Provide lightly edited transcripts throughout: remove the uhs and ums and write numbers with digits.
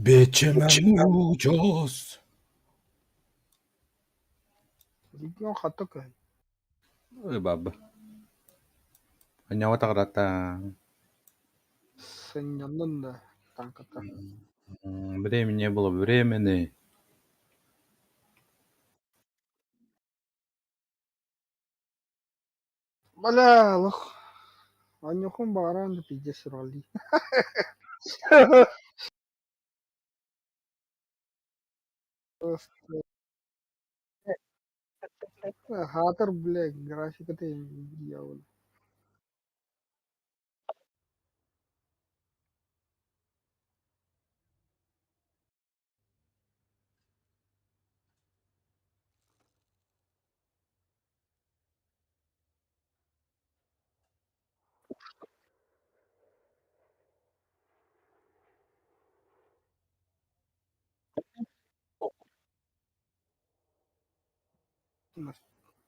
Бэчэмэн ужас! Регион хата көһүн. Ой, баба. Анньаҕа таҕарата. Сынньаннын да таҥката. Времени не было, времени. Бля, олох оонньуохпун баҕаран да пиздец сүрэҕэлдьии. Хаатыр, бля, графиката дьявол.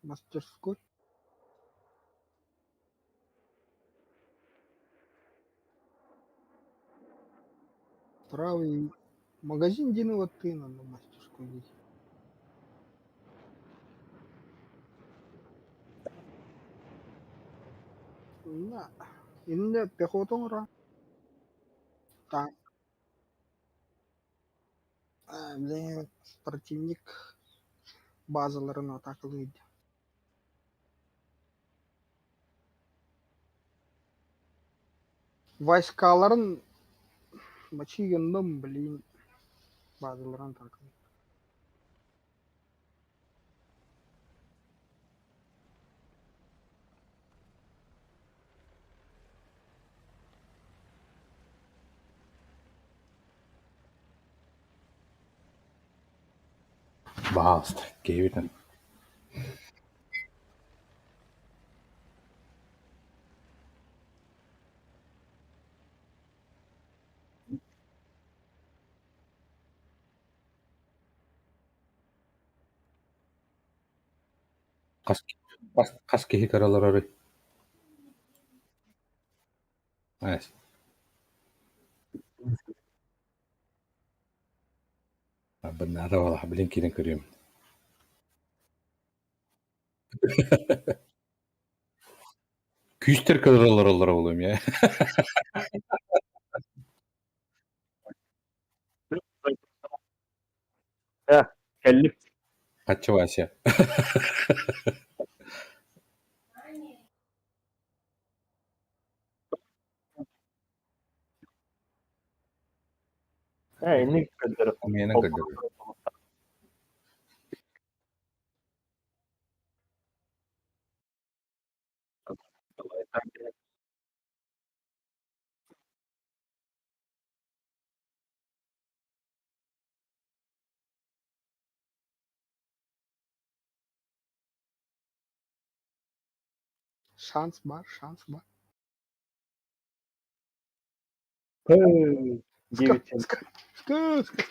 Мастерской. Правый магазин Дины Латына на мастерской есть. На. Иннэ пехота оҥоро. Так. Блин, противник базаларын атаакалыыр. Войскаларын мочи гынным, блин, базаларын атаакалыыр. Баҕаалыста, киһибитин Хас, хас киһи көрө олорорүй? Эс. Быннаата буолла, билин киирэн көрүөм. Күүстэр көрө олороллоро буолуом ээ. Кэллим. Хаччы Вася. Ээ, инник көрдөрөр. Умуйанан көрдөрөр. Шанс бар, шанс бар. Эй, Ска, 9 ска, ска, ска,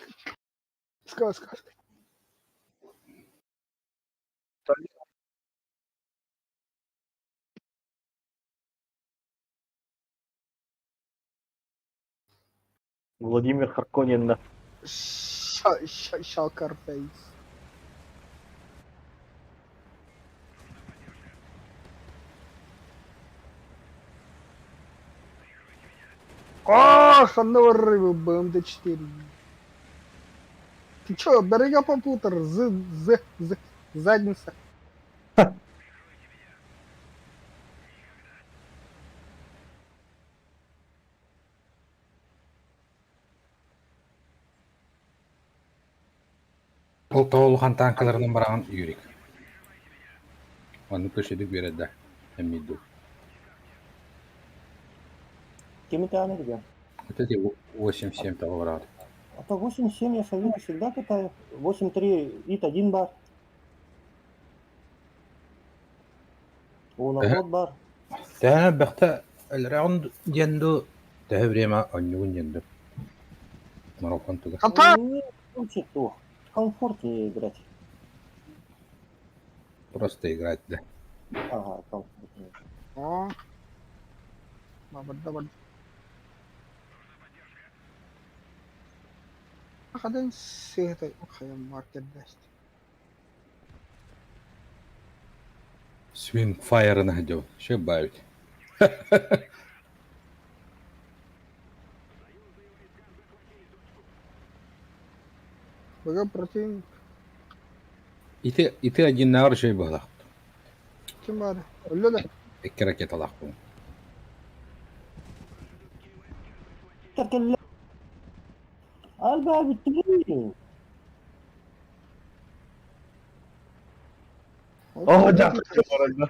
ска, ска, ска. Владимир Харконенна. Шалкар фейс. О, ханна рыбы БМД-4. Ты чё, дорога попутер, з, з, з, задница. Ол тоҕо улахан тааҥкаларынан бараҕын Юрик? Оннук көрсүдүк биэрэр да, эмиий дуу. Кими тааны дигэн? Вот эти 8-7 того бараҕыт. А то 8-7 я советы всегда катаю. 8-3 ИТ-1 бар. Луноход бар. Төһө элбэхтэ өлөрөҕүн диэн дуу, төһө время оонньуугун диэн дуу? Марафон туга. Хата! Вообще то. Комфортнее играть. Просто играть, да. Ага, комфортнее. О, бабарда бар. Хадын сыһыта хайан маркердаст. Свингфайрын сылдьабын, сөп баайбыт. Быга противник Ити ити одиннааҕар үчүгэй быһыылаах. ким баар? Өллө да? Икки ракеталаахпын. Кэллэ. Алба бүттүлүү. О, дьахтар барарга.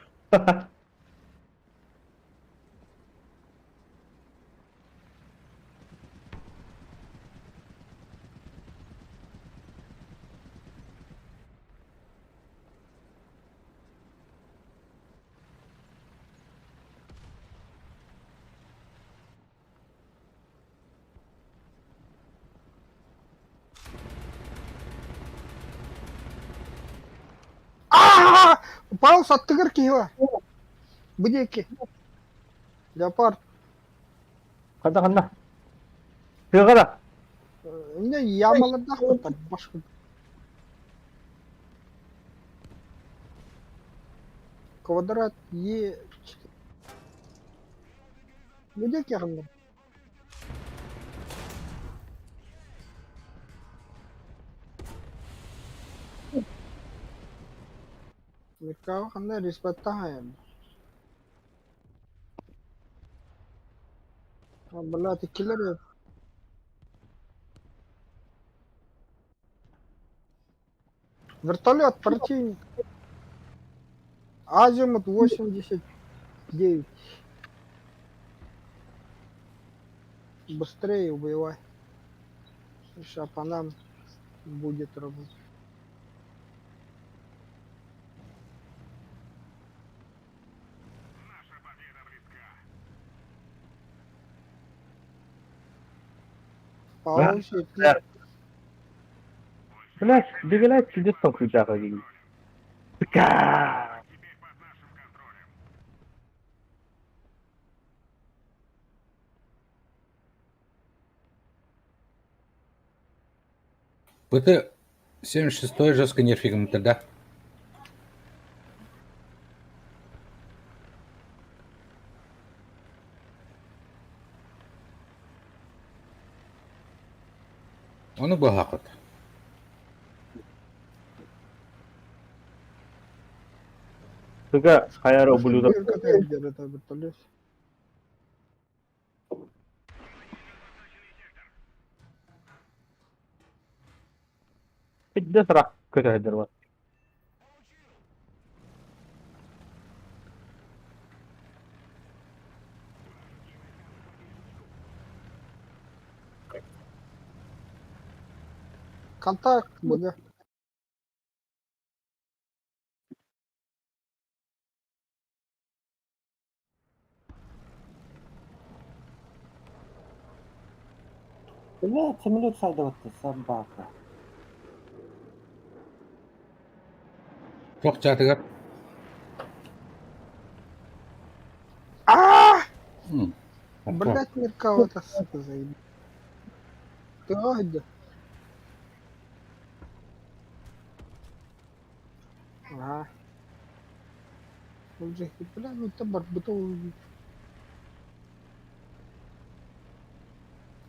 Аа! Паус аттыгар киһи бар. Бу диэки. Леопард. Ханна ханна? Тыаҕа да? Инньэ ямалардаах башка. Квадрат Е Бу диэки ханна? Микао ханна респаттаһайан? Блядь, иккилэр Вертолет противник. Азимут 89. Быстрее убивай. Сейчас по нам будет работать. Пауза. Блядь, бигелээт силдьит тоҥсуйдаах дии. Бля! ПТ 76 жестко нерфигнутыр да? Ону быһаахыт. Туга хайа эрэ ублюдок Вертолет. Пиздец рак көтөһөдөр бар. Контакт быга. Блядь, самолет сайдыватты, собака. Туох чаатыгар? А! М. Блять, Меркава-то, сука, заебал. Ты где? Ага. Уже, бля, ну табар, бутыл.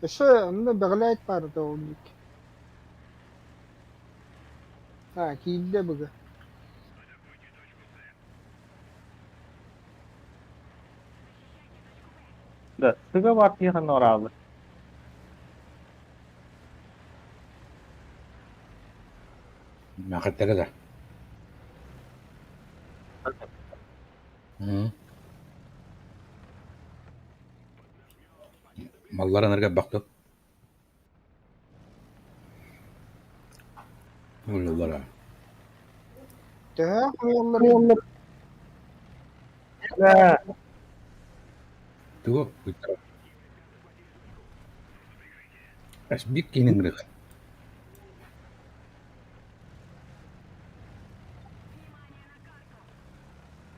Өссө онно бэҕэлээт баарыта ол диэки. Аа, киирдэ быга. Да, сыга баар киһи ханна орааллар. Мээхиттэрэ да. М. Малларын эргэ бахтык. Ыллылара. Төһө хомуйаллар Да, Тугу ыйытар. Биир киһини ыҥырыах.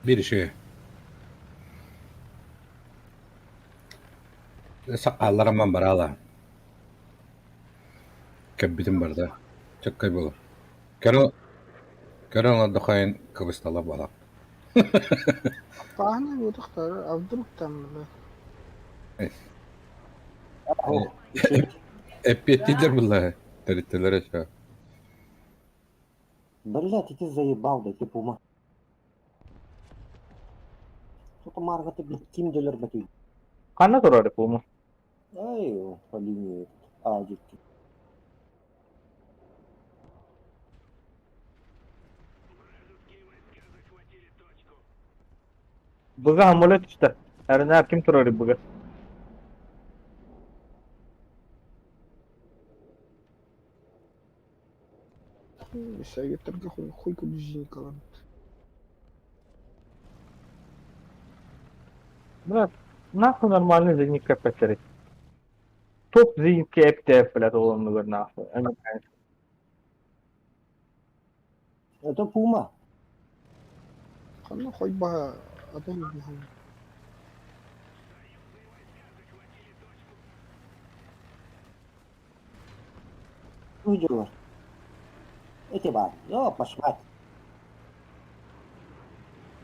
Биир үчүгэй. Сакаалларымман бараала. Кэббитим барда. Чөккөй буолар. Көрө көрө олордоххойун кыбыстала буолар. Пахнет утахтар, а вдруг там, бля. Эппиэттииллэр булла төрүттэлэрэ что. Блять, иди заебал, да ты пума. Что-то Марга ты, блядь, ким делер бати. Ханна турар пума? Ай, по линии этот. А, детки. Быга амулет түстэ. Эрнээр ким турар быга? Советтергэ хуй кудузиникалар. Брат, нахуй нормальный зенитка потерять. Топ зенитка эптээп, блядь, ол оннугар нахуй. Это пума. Ханна хой баһа атын баһа. Видела. Эти бар. О, пошмать.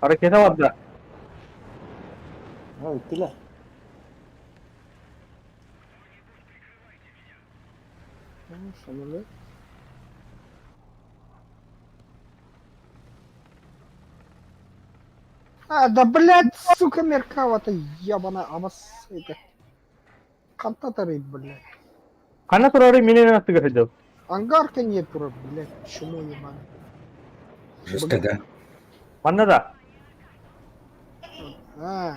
Ракета барда. Ой, киллер. Самолет. А, да блядь, сука, Меркава-то ебаная, абас, это. Кантатары, блядь. Ханна турары минен аттыгар сылдьар. Ангарка нет, бро, блядь, чмо ебаное. Жестко, да? Манна да. А,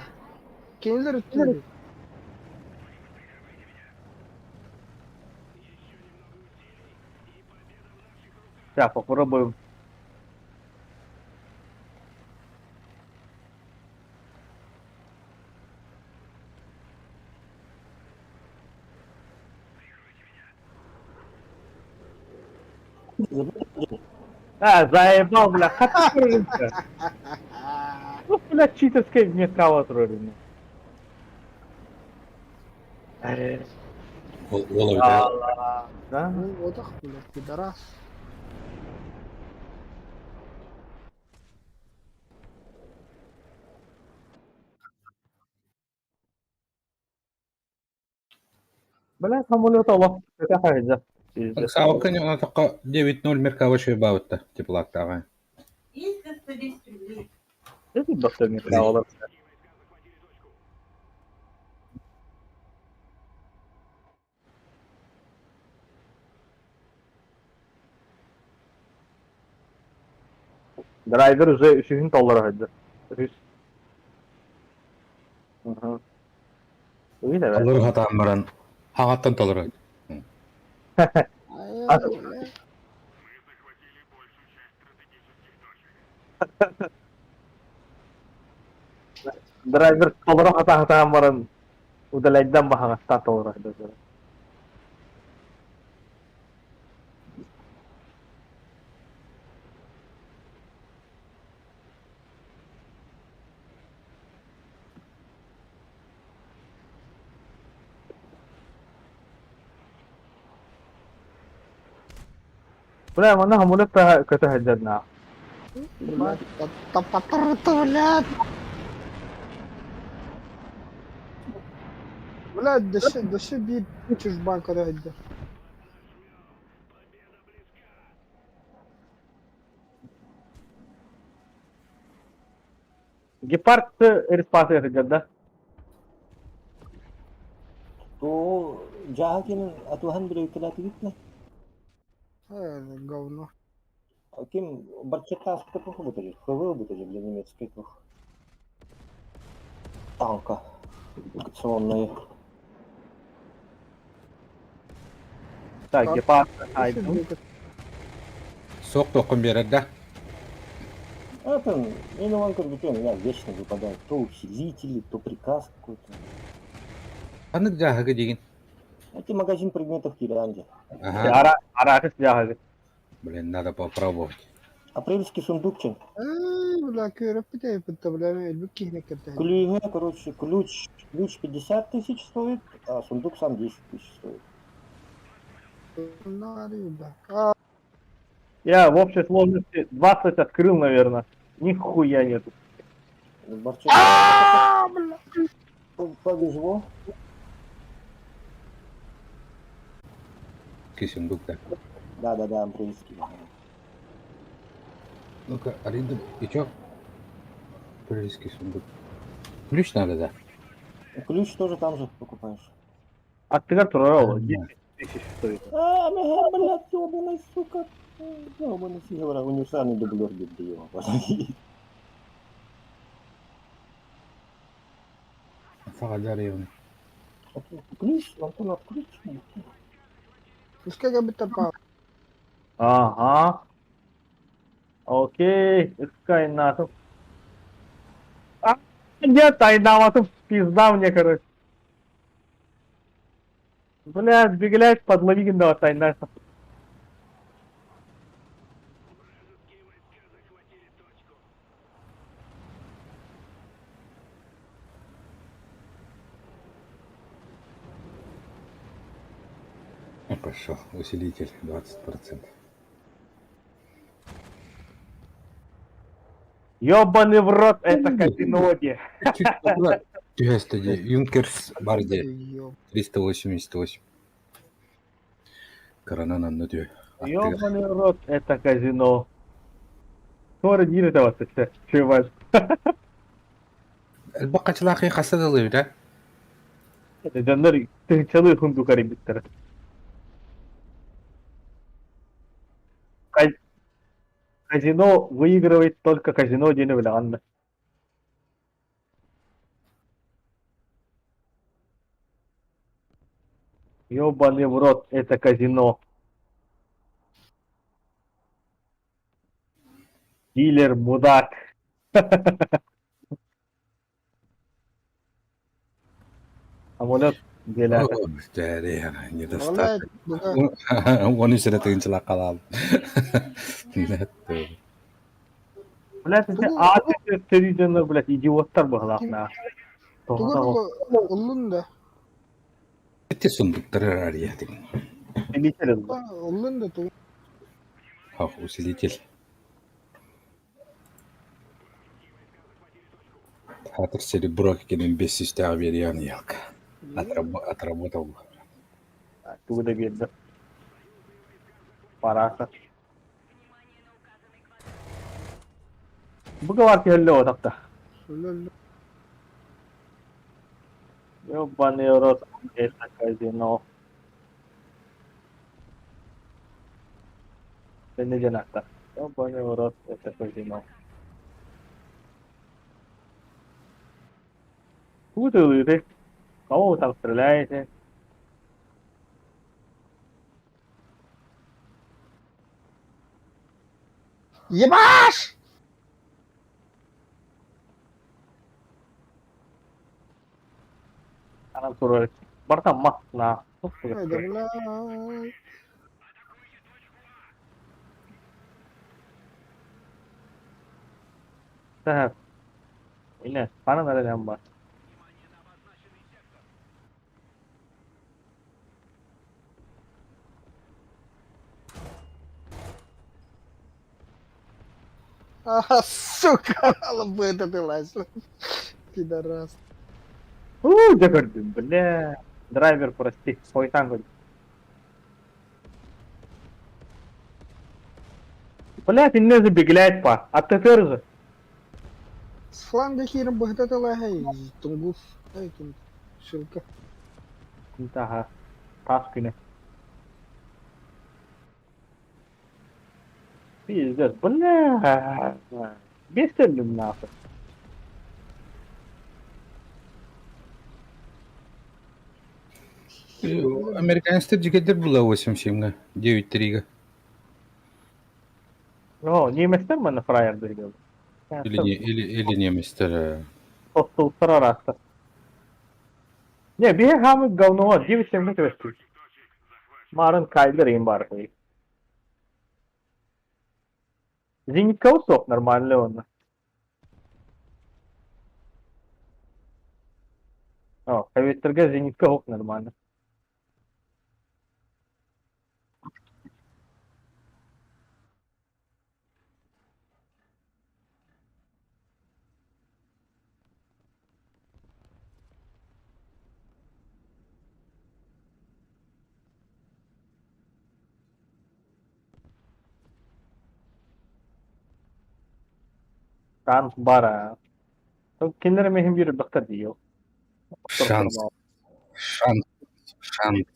кинилэр өттүлэр. Сейчас попробуем. А, заебал, бля, хата турарыҥ. Ну, бля, читерская Меркава турарыҥ. Ол ол эбит ээ. Да? Ну, вот ах, блядь, пидорас. Бля, самолет олох өтө хайда. Саабакка ньонотоххо 9-0 Меркава шөйбаабытта теплактааҕа. Есть за 110 рублей. Это доктор Меркава. Драйвер уже үсүһүн толлоро сылдьар. Үһүс. Мгм. Үһүс эбээт. Толору хатаан баран хаҥаттан толору. Ай, блядь. Драйвер толоро хатаан баран удаляйдан баһаҕастаан толоро сылдьар. Бля, манна самолет көтө сылдьар наа. Блядь, та-та-та-та, блядь. Блядь, дөссө биир чужбан көрө сылдьар. Гепард респасы сылдьар да? То Жахакин атухан бір өкіләті битне. Э, говно. Ким барчетта аспыта пуху бутажы, ХВ бутажы для немецкой пух. Танка. Акционная. Так, Так. гепард Өссө айдым. биир Суох туоххун биэрэр да? Это, мен оған көрбүтүм, я вечно выпадает. То усилители, то приказ какой-то. Ханнык дьааһыгы диигин? Это магазин предметов Кирлянде. Ага. Ара арахис дьааһыгы. Блин, надо попробовать. Апрельский сундукчин. Эй, бля, көрөппүт бля, өлбүт киһини кэртэ. Ключ, короче, ключ, ключ 50 тысяч стоит, а сундук сам 10 тысяч стоит. А, Я в общей сложности 20 открыл, наверное. Нихуя нету. Барчук, а, бля. повезло. Сундук, да. Да-да-да, английский. Ну-ка, аренда. И чё? Прилийский сундук. Ключ надо, да? Ключ тоже там же покупаешь. А ты как турал? 10 тысяч стоит. А, ага, блядь, ёбаный, сука. Ёбаный, говорю, универсальный дублер дебил. Фагадаревна. Ключ, Антон, открыть. Пускай бы Ага. Окей, искай нахуй. А, нет, айдам, а тут пизда мне, короче. Блядь, беглять, подлови да, тайна. Пошел. Усилитель 20%. Ёбаный в рот, это казиноди. Господи, Юнкерс Барди Ёб. 388. Коронан анны Ёбаный в рот, это казино. Скоро не это вот, чувак. Бакачылахы хасадалы да? Дьоннор тыһыынчалыы хундукар биттэр. Казино выигрывает только казино диэни билэҕин да? Ёбаный в рот, это казино. Дилер мудак. Самолет диэлээтэ. Недостаток. Блядь, буга. Оны сире тыгынчылак калал. Блядь, ити аат сэрии дьоно, блядь, идиоттар быһылаах Тугу уллун да. Эти сундуктары ария. Уллун да тугу. Усилитель. Хатыр серебро кенен бес система бериян ялка. Отработал. Тугу да биэрдэ. Параха. Бу кабар киһэллэ отахта. Лол. Ёбаный рот, это казино. Тэннэ дьанаахта. Ёбаный в рот, это казино. Тугу тылыыты? Кого вы там стреляете? Ебаш! Анан турар. Барта мас на. Ай, да, блядь. Так. Инэ, ханан эрэ нэн бар. А, сука, лобы ты лазь. Пидорас. Уу, дьэ көрдүм, бля. Драйвер, прости, хойутаан көрдүм. Блядь, иннэ забегляет па. А ты же. С фланга хиром бы это лагай. Тунгус. Ай, ким. Шилка. Ага. Тас күнэ. Пиздец, бля. Бестеллим нахуй. Американецтер жигедер була 8-7 9-3 О, немецтер манна фраер дыргыл. Или не, или немецтер. Тостултар араста. Не, биһи хамы говно, 9-7 кэбэстик. Марын кайлер им бар. Зенитка усох нормально он. О, Хавистерге зенитка ох нормально. Танк бара. Кинилэр эмиэ биир бахтар дии. Шанс. Шанс. Шанс.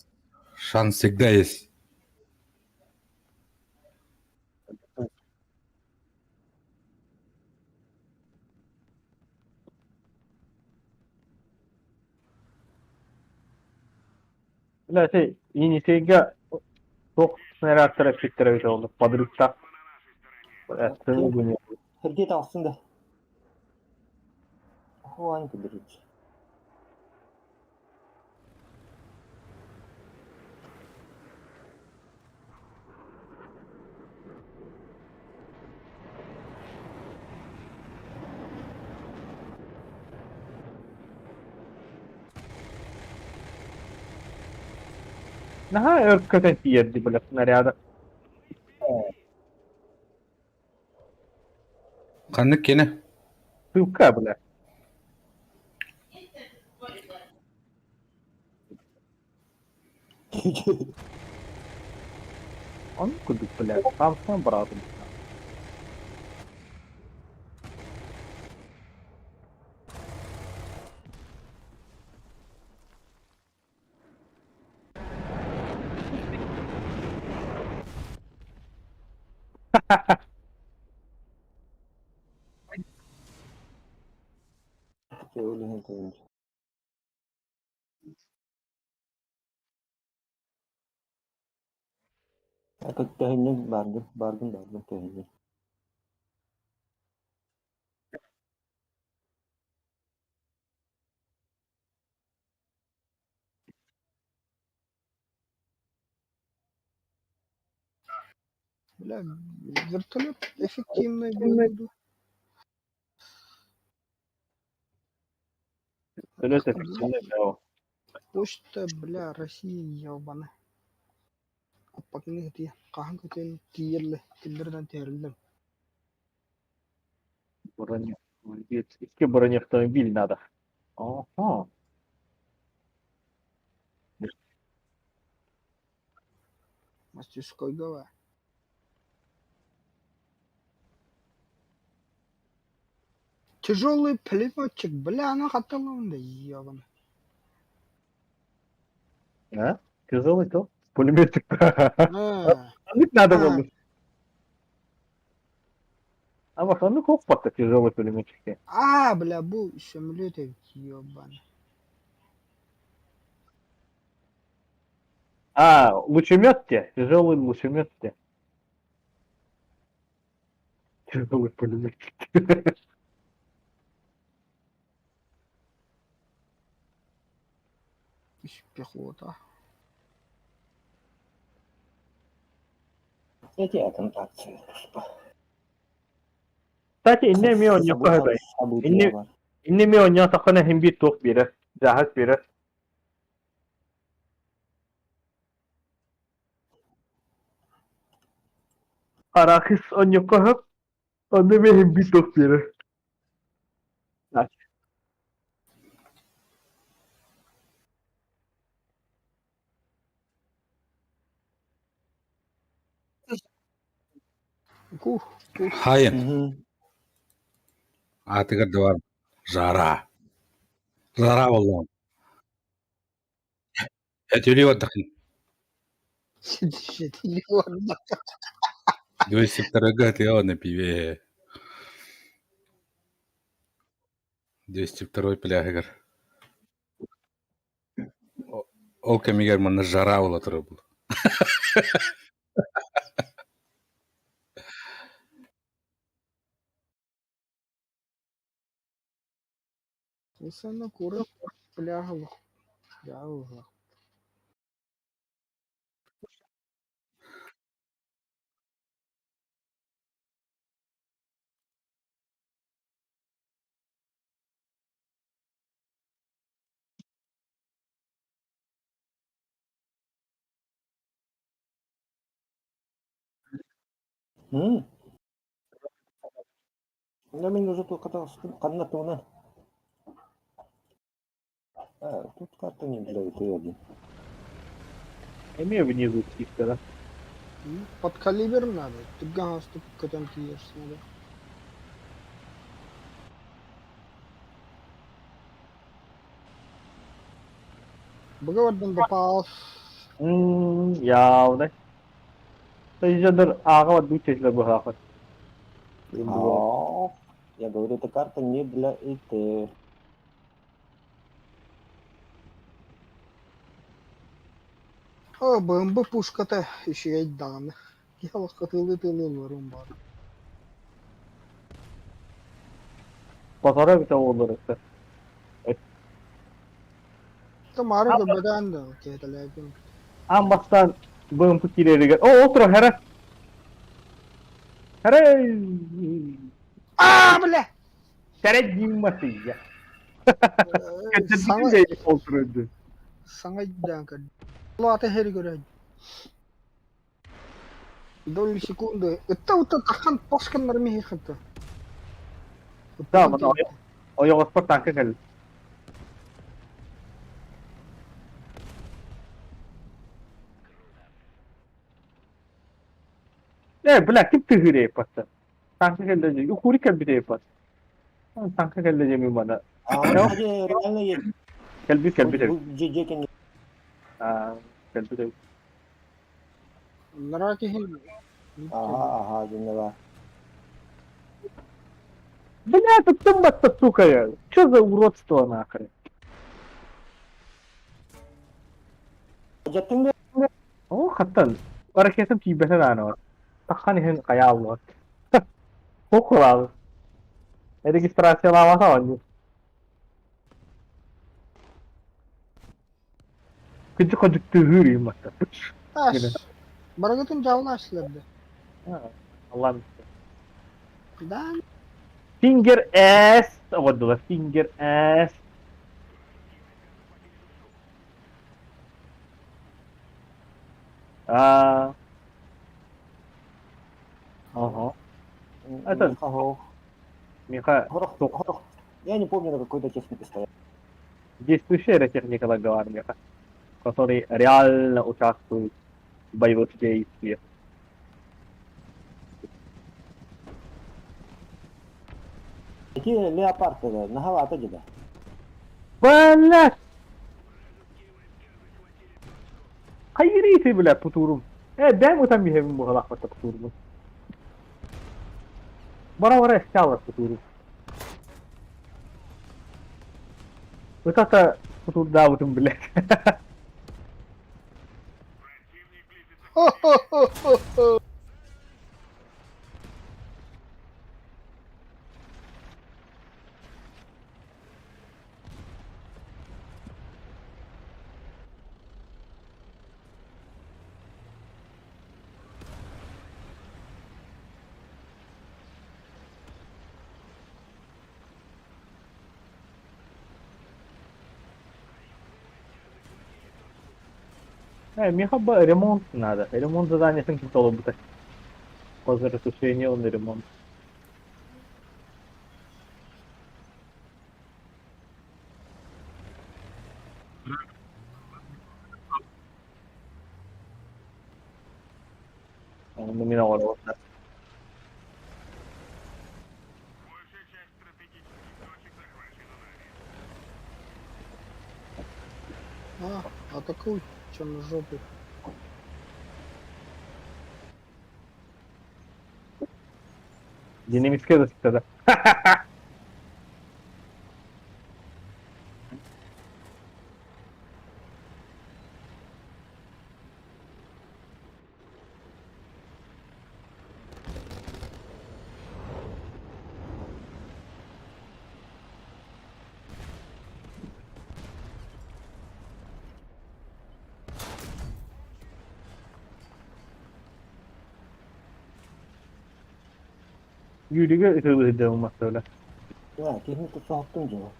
Шанс всегда есть. Бля, ити Енисейгэ туох снарядтара эппиттэрэ эбитэ буолла, подрывтаах. Сергей таҕыстын да. Ванька берите. Наһаа өр көтөн тиийэрди бля снаряда. Ханнык кини? Ссылка, бля. Он курдук, бля, сам братом. Төһүннүн бааргын, бааргын, бааргын төһүннүн. Бля, вертолет эффективный был. Вертолет эффективный, да. Почта, бля, Россия ебаная. Аппакны тиийэ, хаһан көтөн тиийэллэ, киллэринэн түһэрэллэр. Бронеавтомобиль. Икки бронеавтомобиль надо. Ага. Мастерскойга Тяжелый пулеметчик, бля, она хотела, да ебаный. А? Тяжелый то? Пулеметчик. А, Ханнык надо А. было. А может, он хоппа тяжелый пулеметчик. а, бля, бу самолет ебаный. А, лучемет те, тяжелый лучемет те. Тяжелый пулеметчик. Пехота. Эти контакты. Кстати, инне ми онньокко хөбөй. Инне инне ми онньо тахына хим бир туох биэрэр. Жаһас биэрэр. Арахис онньокко хөп. Онно ми хим бир туох биэрэр. Кух, кух. Хайын. Аатыгар да бар жара. Жара буоллаҕым. Этили бардахын. Телефон. 202 ты на пиве. 202 пляһыгар. Ол кэмигэр манна жара буола турар буолуо. Усана курат пляжа. Пляжа. Да мин уже только ханна туна. А, тут карта не для ты один. Эмиэ внизу тихо, да? Под калибр надо. Ты гаусту көтөн тиийэр надо. Быгабардан попал. Явно. Тыйжадыр ааҕа барбыт число быһаахыт. А, Я говорю, эта карта не для ИТ. О, БМБ пушката үчүгэй даҕаны. Киһи олоххо тыылыы-тыылыы ылларым баар. Батара эбитэ уоллар өттө. Маары көрбөтөөн да киһитэлээбитим. Аан бастаан БМП киирэригэр о ол турар хара хара Аа, бля! Хара диимматыйа. Саҥа Ол турарды. саҥа өйдөөн көрдүм. Ол аата иһэри көрөөт. Доли секунды. Ытта-ытта тахан тос гыннарым иһиэххэ. Да, мана ойоҕоспор танка кэллэ. Э, бля, ким тыһыыр эппатта? Танка кэллэ дии. Укури кэлбит эппат. Танка кэллэ дии мин мана. А он, кстати, реально есть. Кэлбит, кэлбит эбит. Дьэ, Аа, кэлбит эбит. Нара киһи Ага, ага, дьэ Бля, тут тымбатта, сука! Чё за уродство нахрен? Дьаттыҥ О, хаттан. Ракетам тиийбэтэ даҕаны бар. Таххан иһин хайааллыбат. Хокулаабыт. Регистрациялаабата оонньуу. Кыдьык-ходьук тыаһыыр ыйматта. Ас. Барыгытын дьаалына асларды. Аллам. Да. Finger ass оҕордулар. Finger ass. Аа. Ого. Это- Ого. Миха, Я не помню, на какой-то технике стоял. действующая техника договор, Миха, который реально участвует в боевых действиях. Какие леопарды, наговато деда. Блядь! Хайырыйты, бля, путурум. Э, дай ему там бихевин бугалах бата путурум. Бара-бара эстялар путурум. Вот это путурдаабытым, блядь. Хо-хо-хо-хо-хо. Э, миэхэ бу ремонт надо. Ремонт заданиетын ким толорбута? По разрушению он ремонт. Онно мин оҥоробун. А, атакуй, чем жопу. Динамическая защита, да. Yürüge ытылыһыдыам мастабыла. Да, техника соһуттун дьоно.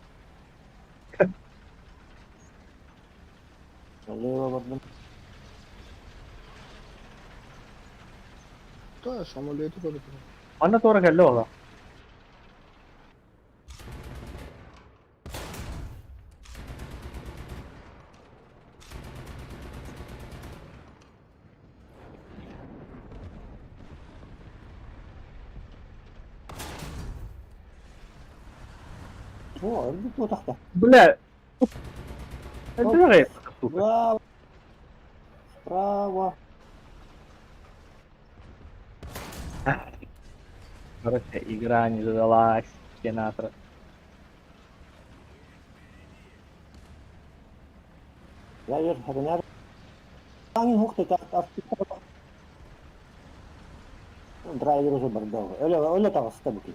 Лево бардым. Да, самолеты көрө Манна туора кэллэ оҕо. О, өлбүт буотахта. Бля! Элбэҕи. сука. Справа. Справа. Короче, игра не задалась. Сенатор. Я вверх, Драйвер уже бордовый. Öyle öyle tavası tabii ki.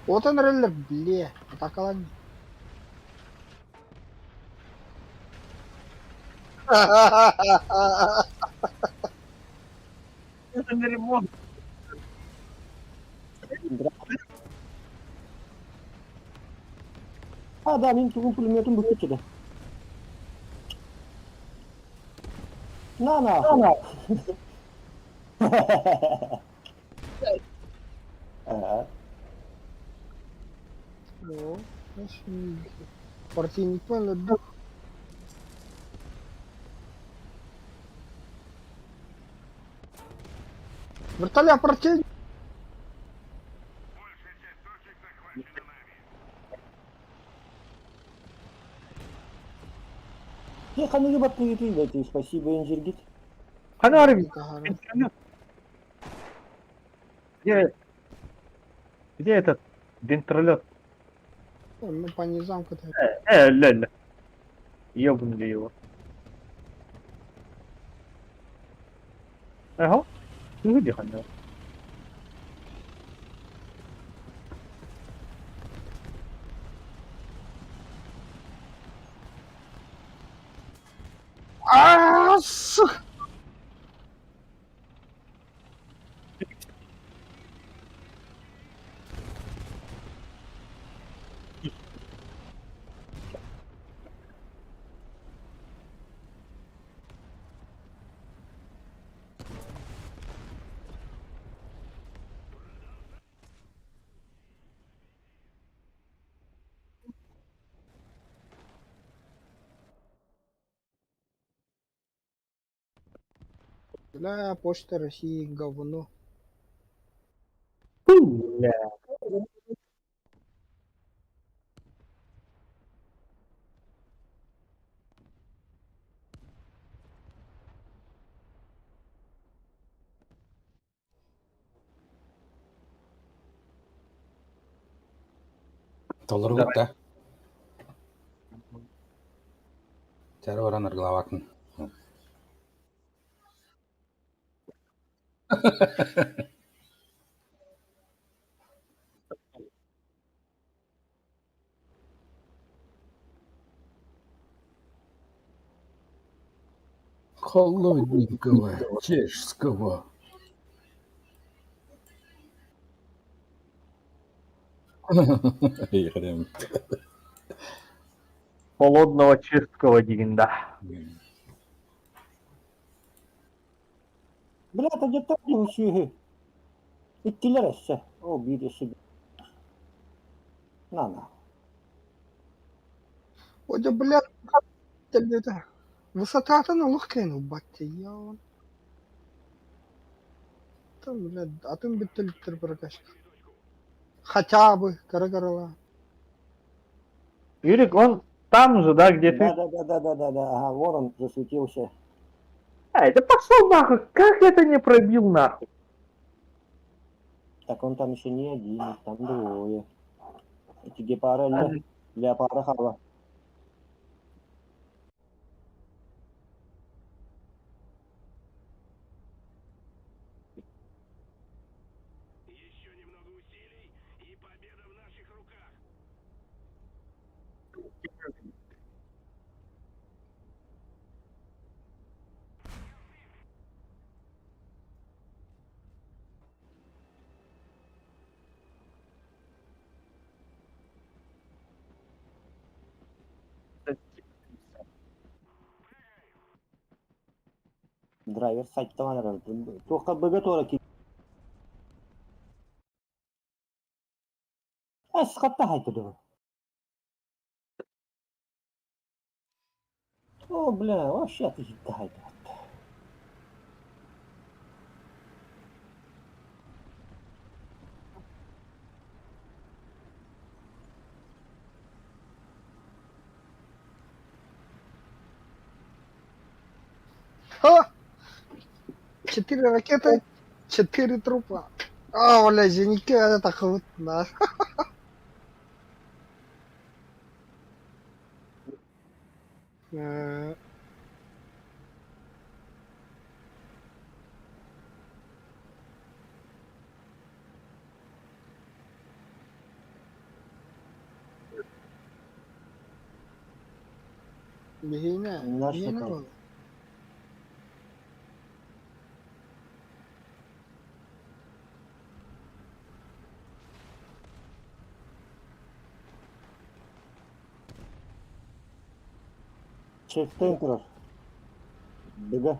Отон реллер, бле, атакалан. Это не ремонт. А, да, мин тугун пулеметом бу кетчеде. На нахуй. Ага. О, Партийник понял, да. Вертолет партийник. Я ханы баттыгы спасибо инжиргит. Хана арби. Где, где этот вентролет? Ну, по низам то Ля-ля. Ёбнули его. Ага. Ну, где хана? А, сука! Бля, Почта России говно. Фу, бля. Толорбут да. Тәрі баран аргылабатын. Холодненького, чешского. Хрен. Холодного чешского дигинда. Бля, это где-то сүйі. Иттилер эссе. О, биир эссе. На на. Ой, да, бля, это... Высота-то на легкая, батя, я он. Там, бля, атын бүттелиттер прокачка. Хотя бы, кара-карала. Юрик, он там же, да, где ты? Да, да, да, да, да, да, да. Ага, вон он засветился. Эй, да пошел нахуй, как это не пробил нахуй? Так он там еще не один, там двое. Эти гепара для пара хава. Драйвер сайттан Тоққа бг тора ки. Әс қатта хайтыды. О, бля, вообще ты хайтты. Ха! Четыре ракеты, четыре трупа. А, бля, зенитки это хват, да. Биһиэнэ, Наш биһиэнэ такой. буолла. Чекпоинт турар. Бега.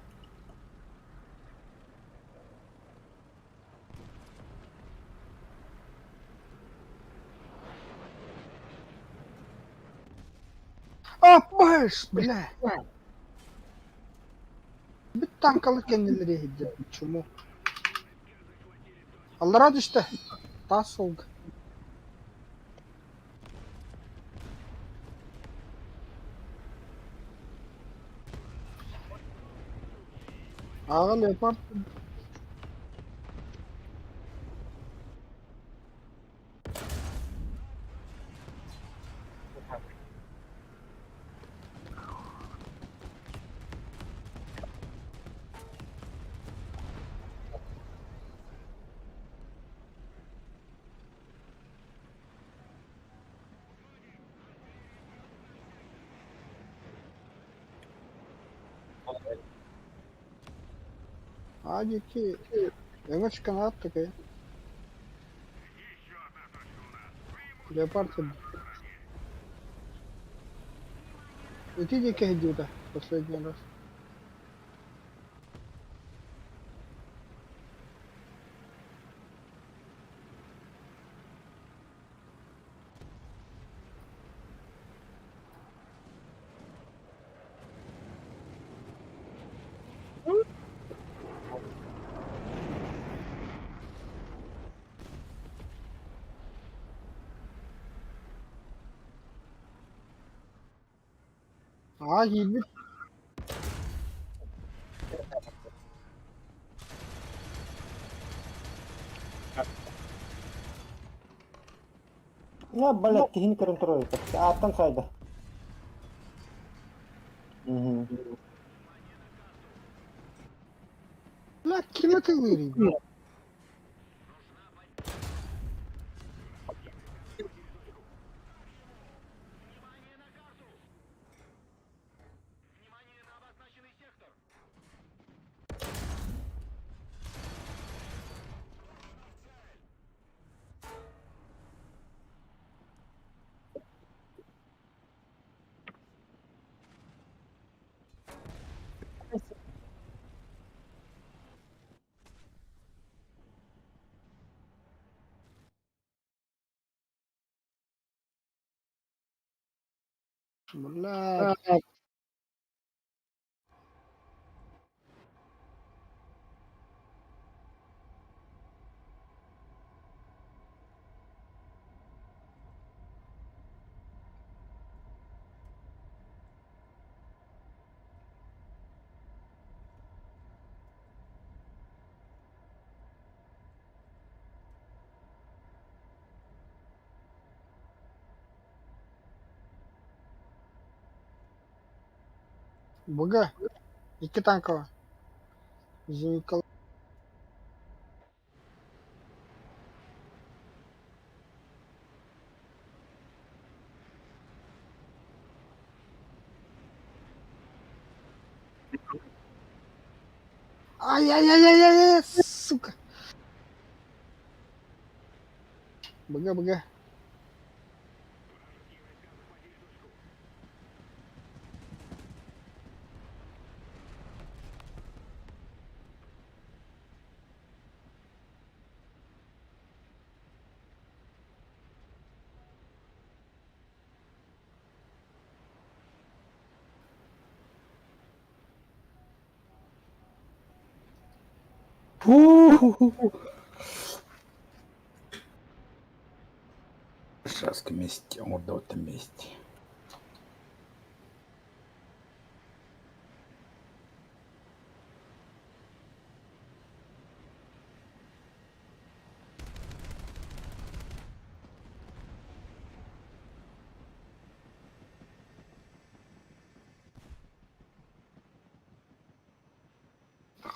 Аппаш, бля. Бүт танкалар кэннилэри иһирдьэ чуму. Аллараа түстэ. Таас суолга. Ааҕа леопард Аа диэки өҥөс канат такая. Леопард Ити диэки сылдьыбыта последний раз. Аа киирбит. Я, блядь, киһини көрөн турар эбит. Ааттан сайда. Мгм. Бля, ким атыылыырый? Бля, БГ. Икки танково. Зенитка. Ай-яй-яй-яй-яй, сука. БГ, БГ. Шаска вместе, оҥордубут вместе.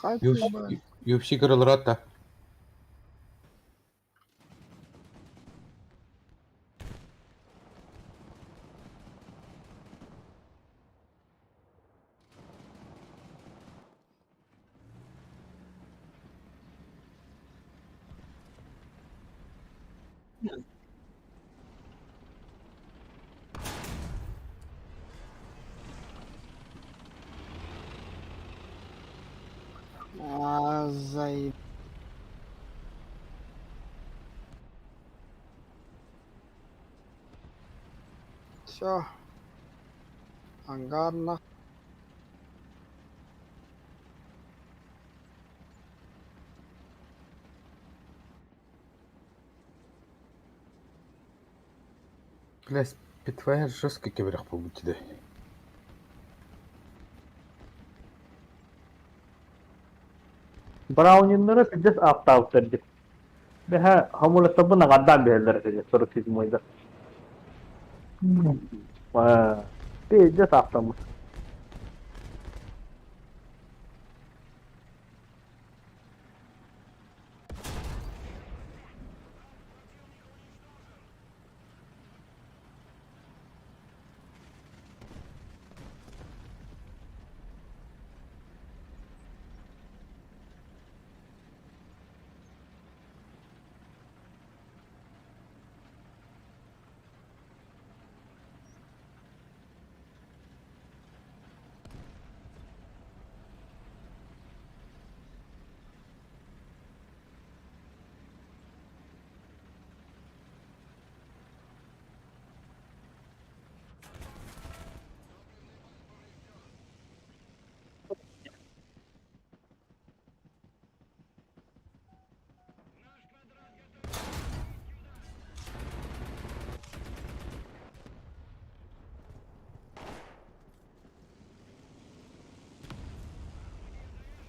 Хай ты, UFC кырылыратта. А, заеб... Все. Ангар на. Бля, Spitfire жестко кэбирэх буолбут дии. Брауниннары пиздец ааттаабыттар дии. Бэһэ хомулаттарбын аҥардаан биһэллэр этэ 47-й Пиздец ааттаммыт.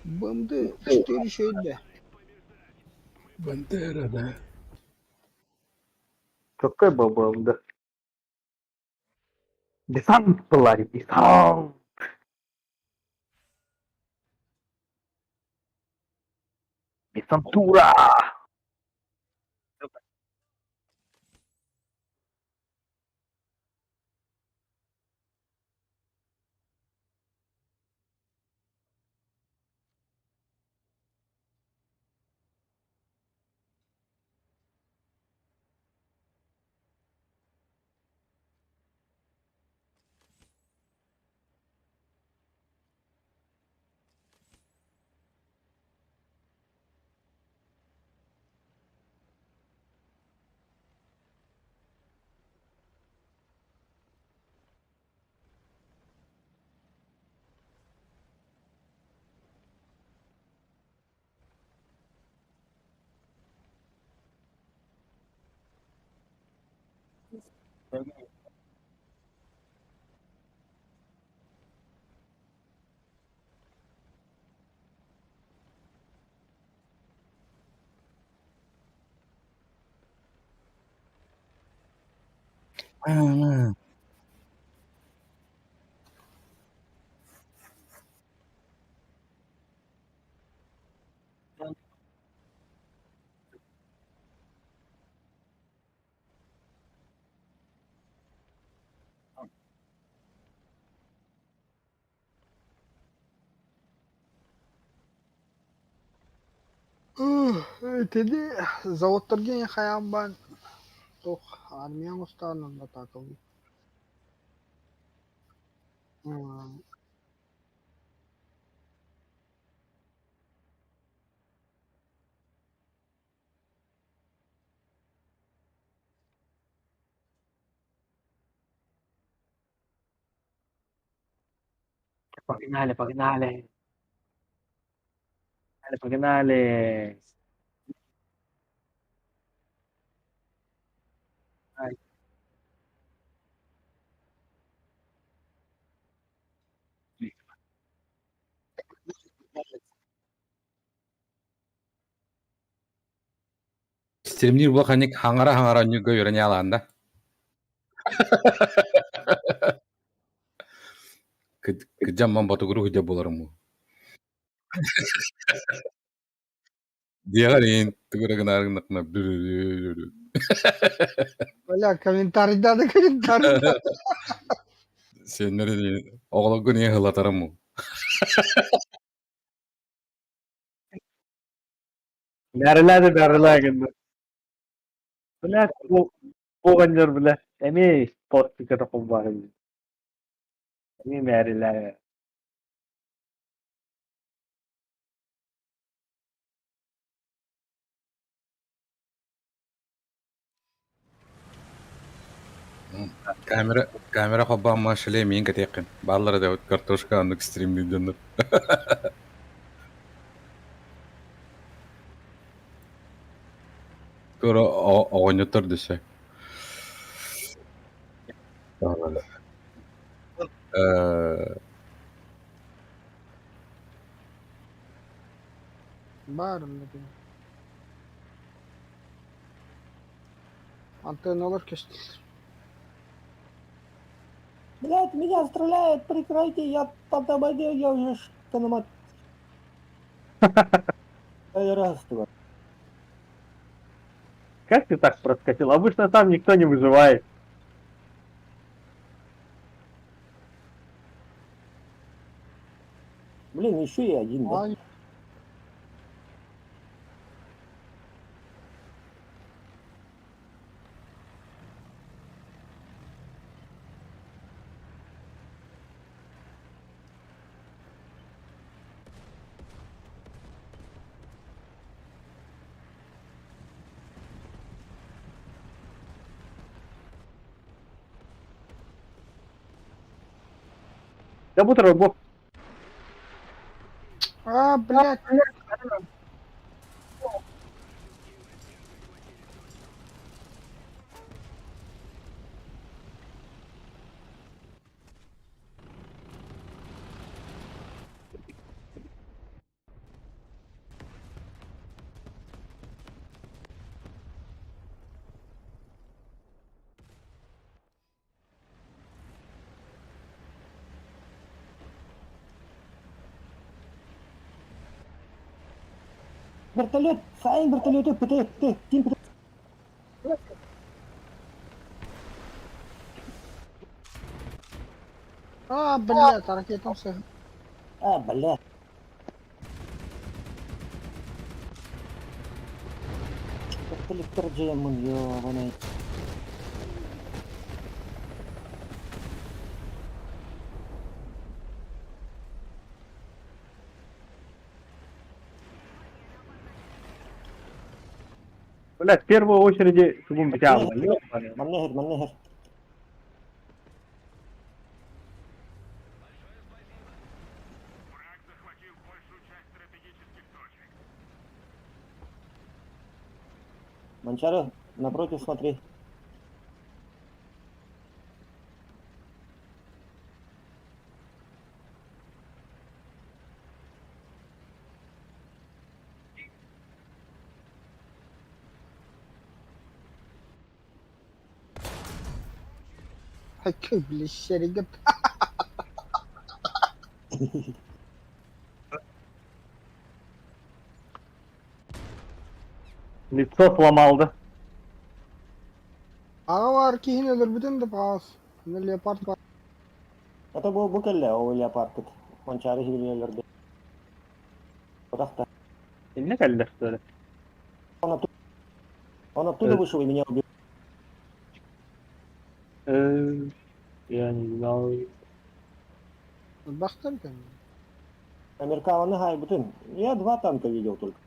БМД 4 şeyde. Бандера, да. Какой был БМД? Десант была, десант! Десантура! Итини заводтарга хайаан баан туох армияҥ устаанан атаакалыы. Погнали, погнали. Погнали, погнали. Ай. Стримнир улаханник хаҥара-хаҥара ньуга үөрэнэ алаанда. Кыдьамман ботугуру худя буоларым. Диэҕэр иһин тугу эрэ гынаары гыннахпына Бля, комментарийдады комментарийда. Сиэннэр оҕолоргун ийэ ылатарым уу. Мэрилээ да мэрилээ гынна. Блядь, бу оҕонньор бля, эмиэ спортиката холбоох Эмиэ мэрилээ. Камера, камера холбоон шлем миин кэтиэххин. Бааллара да картошка оннук стримниир дьоннор. Тура оҕонньоттор дөссө. Баарым да Антенналар көстүлэр. Блядь, меня стреляют, прикройте, я под воде, я уже штаномат. Раз, два. Как ты так проскочил? Обычно там никто не выживает. Блин, еще и один, да? Ай, Да будто бог. А, блядь. Вертолет, Саин вертолеты, ПТ, Т, Тим, ПТ. А, блядь, ракетам все. А, блядь. Вертолет Джемон, ёбаный. Блядь, в первую очередь тугум битяма. Ёбаный. Маннехер, маннехер. Манчаро, напротив смотри. Какой, блядь, серега. Лицо сломал, да? Аҕа бар киһини өлөрбүтүн да паас. Аны леопард бар. Это был букелле, ол леопард. Манчары хибилелерде. Та. Не кэллэ что ли? Он оттуда, он оттуда вышел и меня убил. Я не знал. Бахтар экен. Американы хайбутын. Я два танка видел только.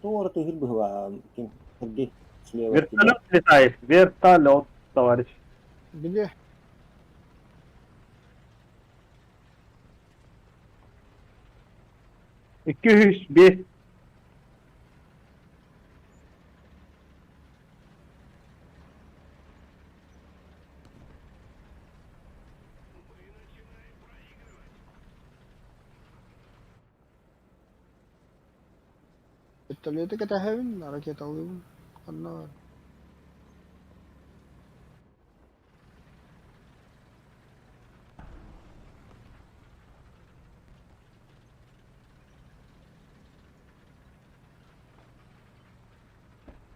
Тор ты была, ким Сергей слева от тебя. Вертолет летает. Вертолет, товарищ. Где? Икки бес. Вертолеты кэтэһэбин, ракеталыыбын. Ханна бар?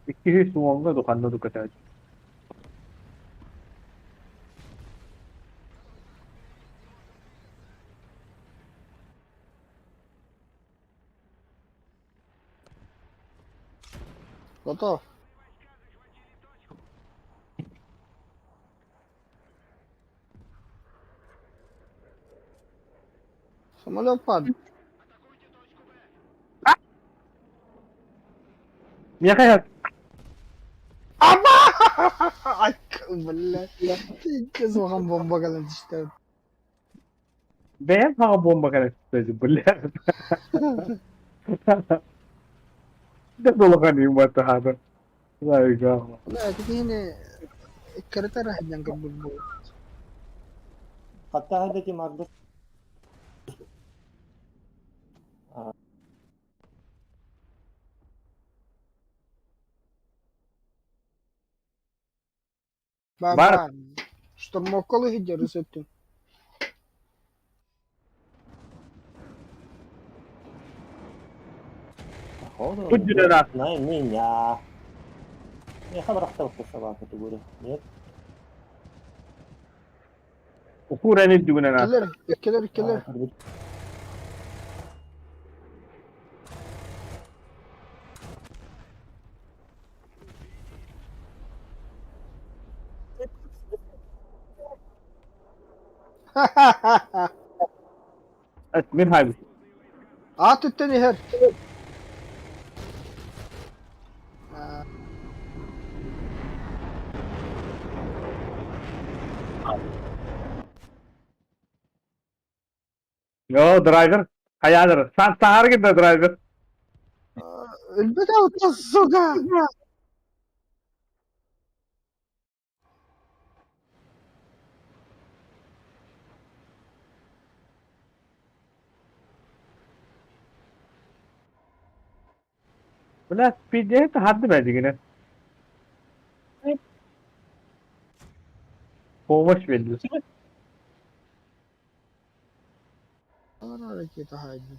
Иккиһи суоҥҥа духанна дукатаат. Готов. Самолет падает. Миэхэ Ай, блядь. Пиздец, улахан бомба кэлэн түстэ. Бэйэм саҥа бомба кэлэн түстэ, бля. Да долохан юматаада. Бля, ити киһини иккэритэ эрэ сылдьан көрбүт буолуо. Хаттаһа да тим арбыз. Баар Бар. баар. Штурмовкалыы сылдьар өттүн. Походу, Тут дюрера. на меня. Я хабарахтал собака, ты говорю. Нет? Укур эни дүгүнэн Кэлэр, кэлэр, кэлэр. А, как Мин хайбыт. Аат өттөн иһэр. Yo, драйвер. Хайаадыр. Сан саҥар да драйвер. Өлбөт алта, сука! Бля, пиздец, хадды бәдигине. Помощь берди. Ракета хайди.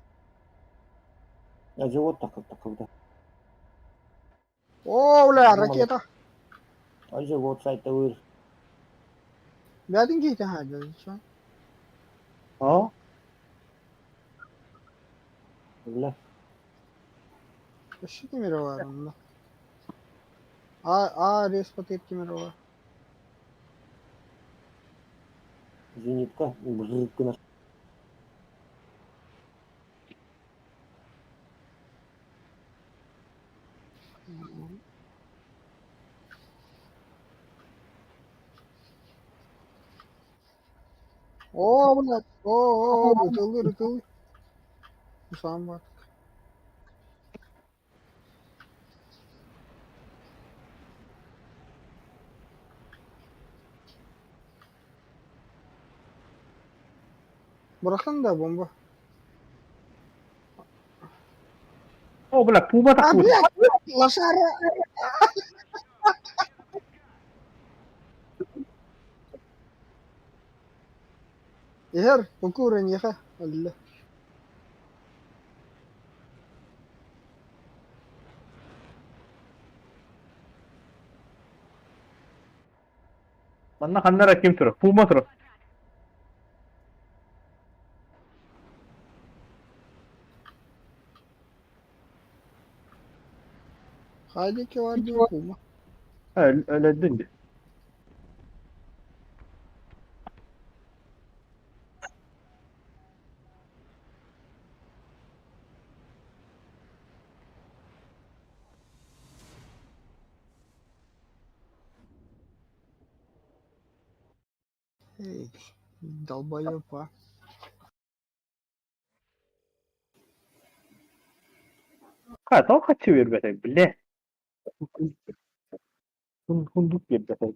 А живот так как-то когда. О, бля, ракета. А живот сайта выр. Бәдин киһитэ хайди. Чё? О, Бля. Өссө ким эрэ баар онно? А, а, респотыр ким эрэ баар. Зенитка. Брррк наш. О, блядь. О, о, о, ытыллыр, ытыллыр. Сам бар. Бырахтан да бомба. о, бля, пума А, такой. блядь, лошара! Иһэр, укура ньиэхэ, өллө. Манна ханнара ким турар? Пума турар. Хайди кевар диэн пума. Өлөдүн ди. Эй, долбоеб, а. Ха, тоҕо хаччы биэрбэтэй, бля. Хундук биэрбэтэй.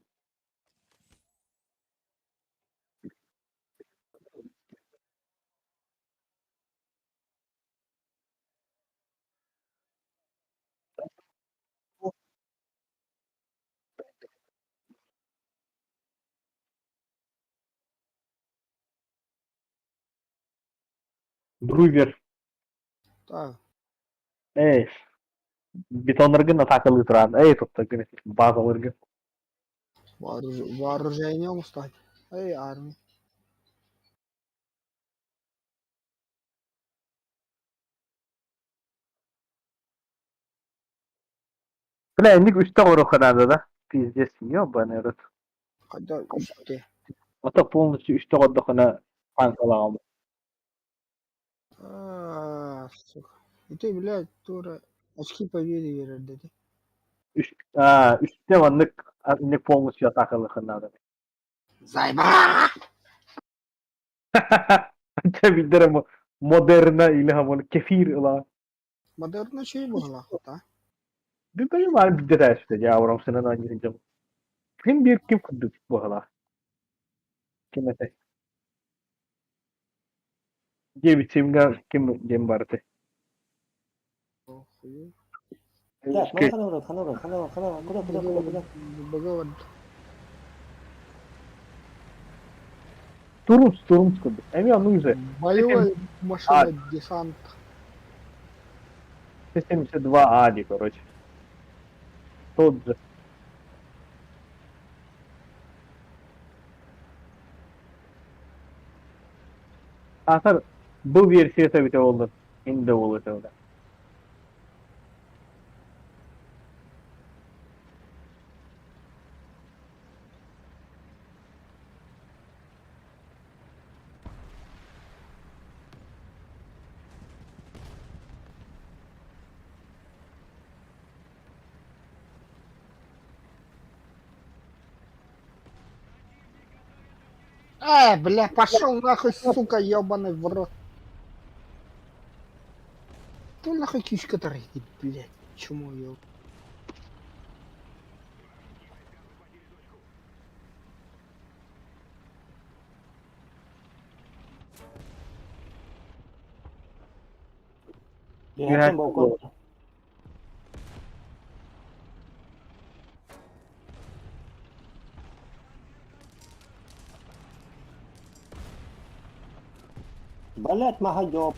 Друвер. Так, Эй, Бетоннаргын атаакалыы тураан, эй туттаргын базаларгын. Вооружение оҥостон. Эй, армия. Бля, инник үстэ оҥоруохха наада да? Пиздец, ёбаный рот. Хайда үстэ. Ото полностью үстэ оҥордоххуна панкалаҕам. Аа, сука. Ити, блядь, тура очки победы биэрэр дэтэ. Үс, аа, үстэ маннык инник полностью атаакалыахха наада. Зайба! Анча билдэр модерна или хамон кефир ыла. Модерна чэй быһалаахта. Бүппэйим баар билдэ тээстэ дьаабырам сынан анньыһыдьам. Ким биир ким курдук быһалаах. Ким этэй? Диэбит симга ким диэн барыты. Так, ну хана брат, хана брат, хана, хана, куда, куда, куда, куда? Быгы Турумс, турумс курдук. Эмиэ оннук же. Боевая машина десант. Т-72 Ади, короче. Тот же. Атар бу версията эбитэ буоллар, ин да буолуо этэ. Бля, пошел нахуй, сука, ебаный в рот. Ты нахуй кишка тарахти, блядь, чмо еб. Я балкон. Блять, мага ёб.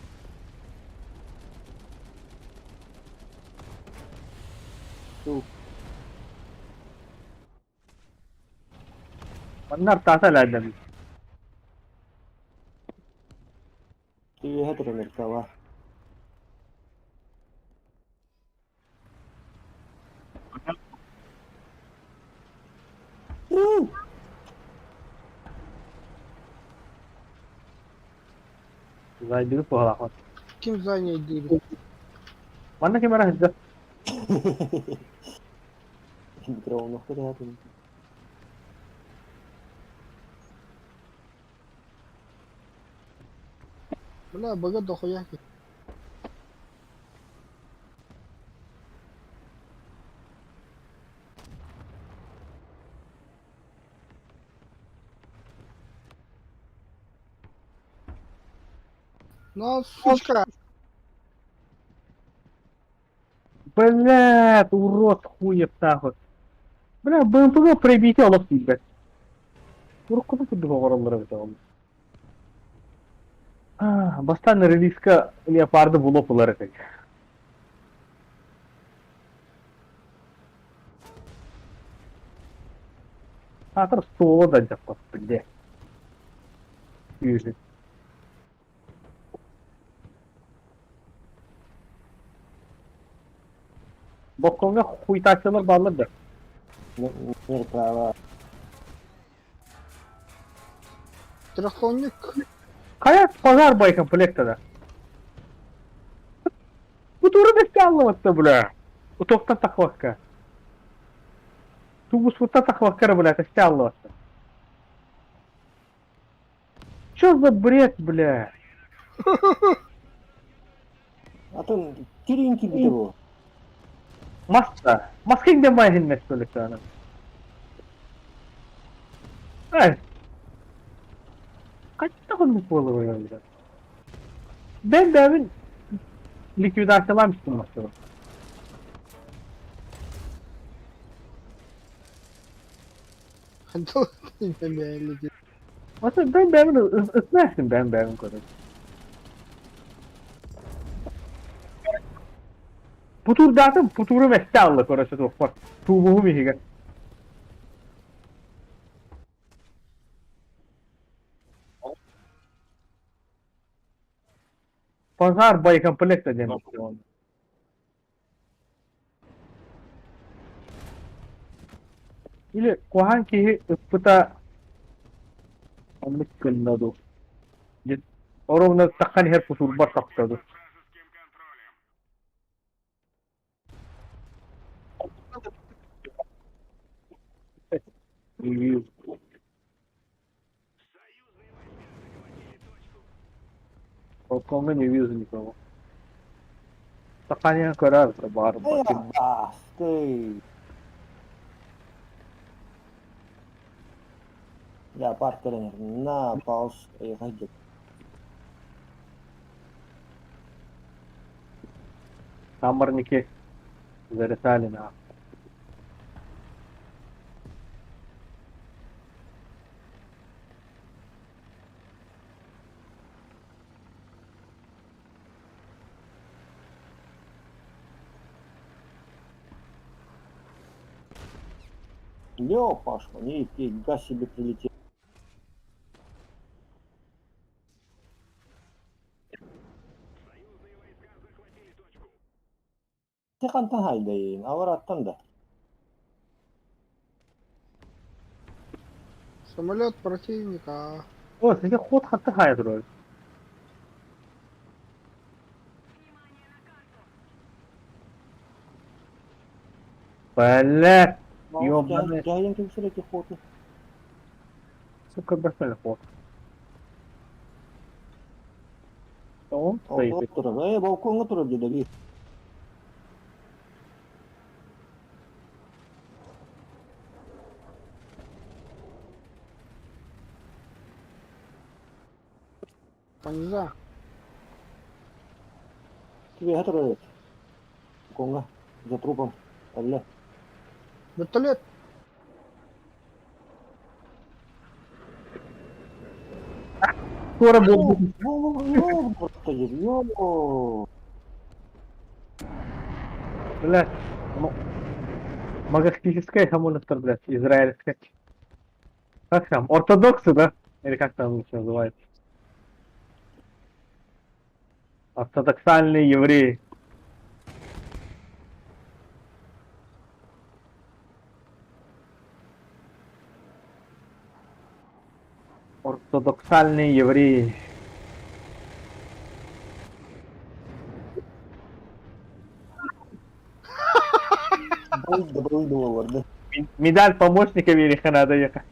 Манна артаата элээдэм. Ты это Меркава. Зайдыбыт буолаахпат. Ким за ней дири? Манна ким эрэ сылдьар. Микроволновка да тут. Бля, быгы дохуя. Ну, сучка, Блядь, урод хуев нахуй. Бля, БМПГ пробитие олох тиийбэт. Уруккуну курдук оҥороллор эбит ол. Аа, бастаан релизка леопарды булуп ылар этик. Саатар суола да дьаппат, бля. Күүһү. Боккоҥҥа хуйтааччылар бааллар да? Меркава. трехтонник. Хайа пожар боекомплекта да. Бу тура бэккэ аллыбатта, бля. Утуохтан тахвакка. Тубуспуттан тахвакка эрэ, бля, тэстэ аллыбатта. Чё за бред, бля? А то киринки битого. Маска. Маска иҥдэн баайа иһиннэ что ли Эй. Хайдах оннук буолуой бля? Бэм бэбин ликвидациялаан истим массыба. Ата бэм бэбин ытна истим бэм бэбин көрөн. Путурдаатым, путурум эстэ алла короче туохпар. Туубуһум иһигэр. Пожар боекомплекта диэн Или куһаҕан киһи ыппыта оннук гынна дуу. Оруобуна таххан иһэр кутурбар тахта дуу. Балкоҥҥа не вижу никого. Саханья көрөр баар Ааскый. Я парк тренер. На пауз ехать. Хаммарники зарисали на. Лео Пашка, нифига себе прилетел. Ты хантан хайдайын, авараттан да. Самолет противника. О, сиги ход хатты хайа турар. Бля, ёбаный. Дяйын кемсереки хоты. Сука, бэхмэн ход. Он стоит. Э, балконга турар деді. Пониза. Тебе турар. Балконга. За трупом. Алле. Вертолет. Скоро будет. Блядь, ну, магастическая хамонастер, блядь, израильская. Как там? Ортодоксы, да? Или как там лучше называется? Ортодоксальные евреи. Ортодоксальные евреи. Медаль помощника Вериха надо ехать.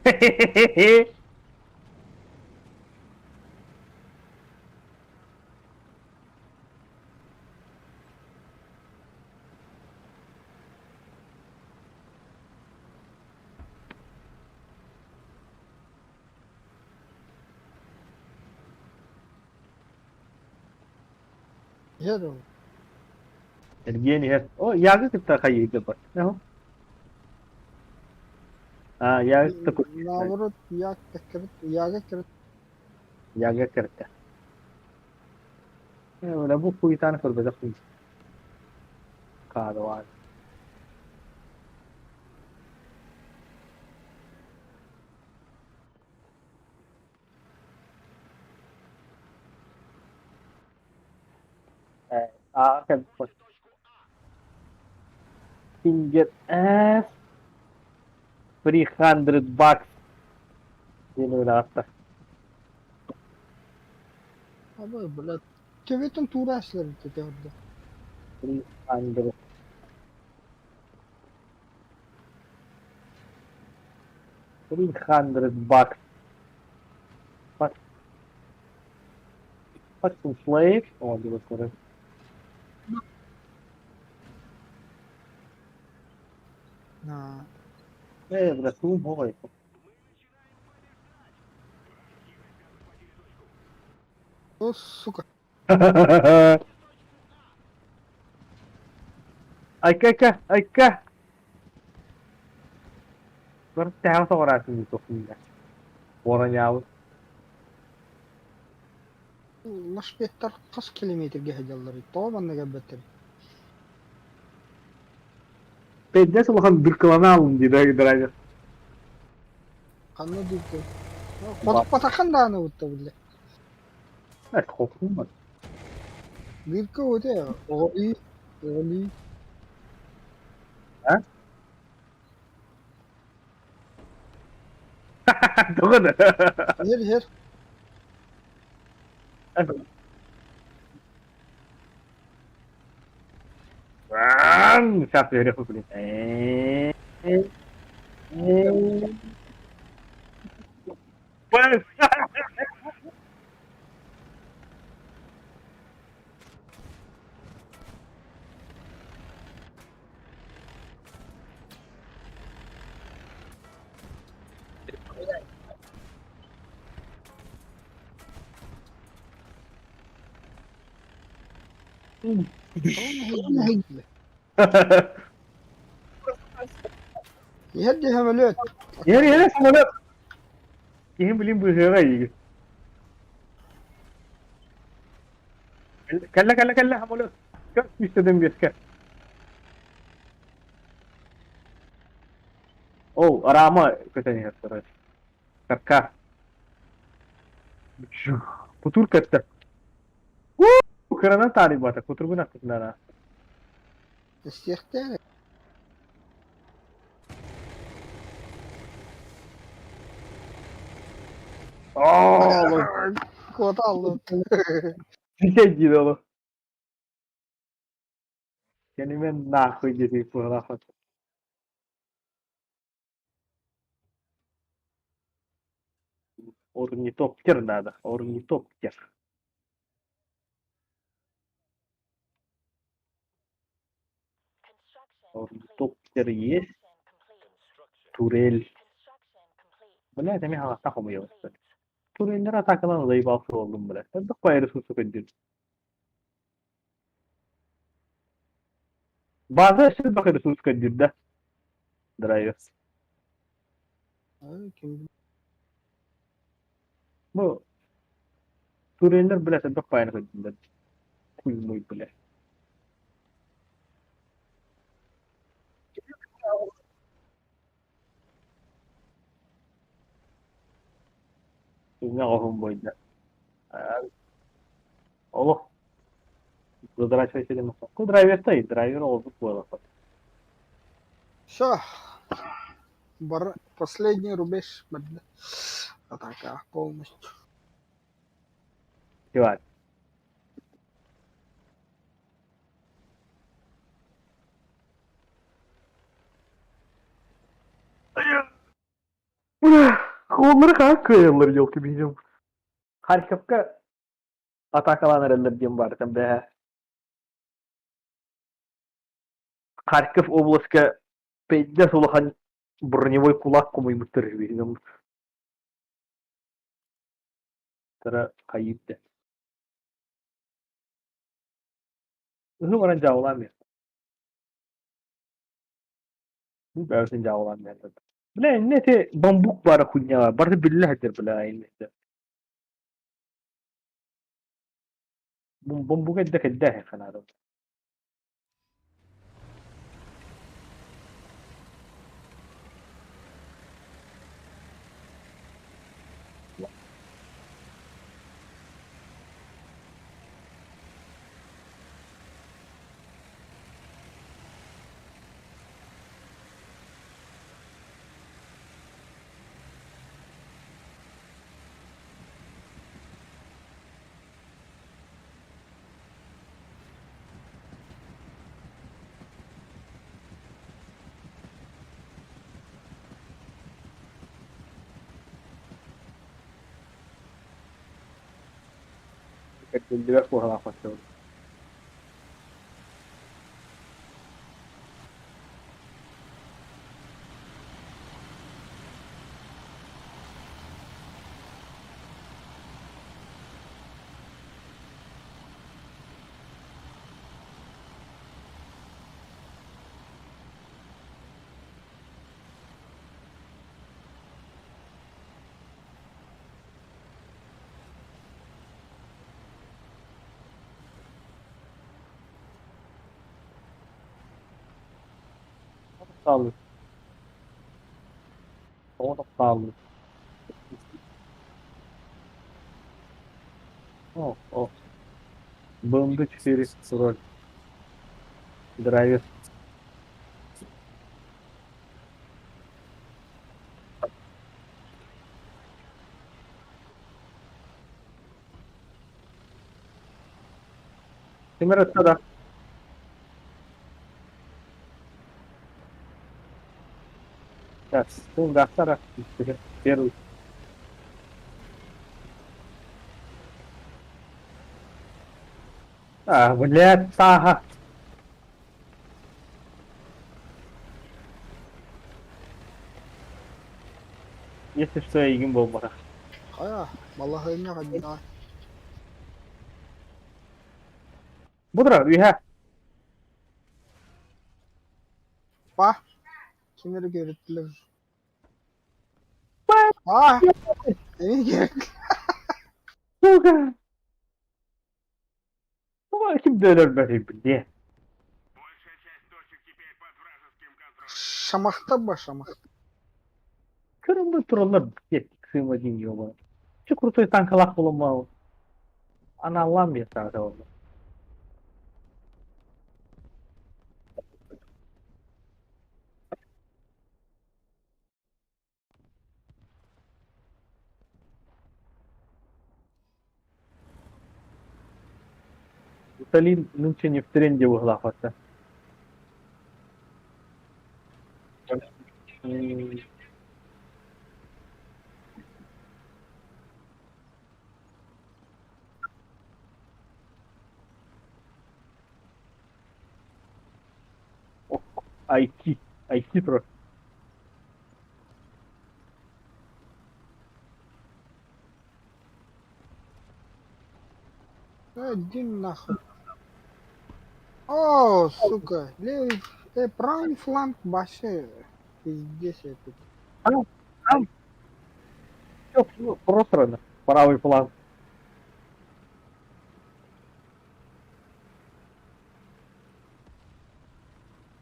Еду. Евгений, о, ягы кытта хайыйды бар. А, я такой. Наоборот, як яга кирит. Яга киртте. Э, бу хуйтан көрбөдөх Кадуан. А, как Finger ass 300 bucks. Диэн Абы, блядь. Төбөтүн туура эслер бит орда. 300. $300. Fuck. Fucking slave. Oh, do it. На. Э, бля, тум, ой. О, сука. Айка, айка. Бір тәң соғыратын тоқында. Оранябы. Лашпеттар қас километрге хадаллар. Тоға манна гәббеттер. Пиздец улахан дыркалана алын дии драйвер. Ханна дыйды? Хотуппатаххын даҕаны бутта биллэ. Это хохума. Дырка өтө оҕолуу оҕолуу А? Тоҕо да? Иһэр иһэр. Сейчас я блин. Иһэр дии самолет. Иһэр иһэр самолет. Киһим блин быһыаҕа иигин. Кэллэ кэллэ кэллэ самолет. Көр күүстэдим биэскэ. Ол рама көтөн иһэр короче. Каркас. Кутур көттө. Кыранан таарыйбата, кутургун аттытынан. Истиэхтээх. Оо, Куота аллын. дии ол. Кэнимен нахуй диэти пуһалаахпат. Орнитоптер надо, орнитоптер. Орнитоптер есть. Турель. Бля, это меха хомуйабыт. Туреллер атакалан заебался болдум, бля. Это ресурсы көддүр. База өссө ресурс көддүр да. Драйвер. Бу туреллер, блядь, это пайры көддүр. Хуй мой, блядь. Оҕоһум бойда. Олох. Задрачивайся дем. Драйвер стоит, драйвер олдук буолар. Все. Бар последний рубеж. Атака полностью. Чувак. Onları как кыайаллар елки видим. Харьковка атакалан эрэллэр диэн баар бэһэ. Харьков областка пиздец улахан броневой кулак хомуйбуттар видим. Тара хайыпты. Ыһы баран жаулаан мен. Бу бәрсин жаулаан мен. Бля, не те бамбук бара хуйня, барды билләһдер бля инне. Бамбук эдде кедде ханада. Кэллибэт куһалаах. Хааллы. Тоҕо хааллы. О, о. БМД-4 роль. Драйвер. Тимир да. Так, ну да, вторая. Первый. А, блядь, ага. Если что, я игин буолбатах. Хайа, балаһыанньа хайдаҕа? Будра, үһэ. Па, ким эрэ көрүттүлэр. А, эмиэ көрүттүлэр. Сука! Ким да өлөрбөтүй, блядь. Шамахта ба, шамахта. Көрөн тураллар, блядь, иксым один ёбаный. Че крутой танкалах буламау. Аналлаан биэртэҕэ буолла. Виталий нынче не в тренде выглафаться. IT, IT про. Иди нахуй. О, сука, левый, правый фланг вообще пиздец этот. Там, там все просрано, правый фланг.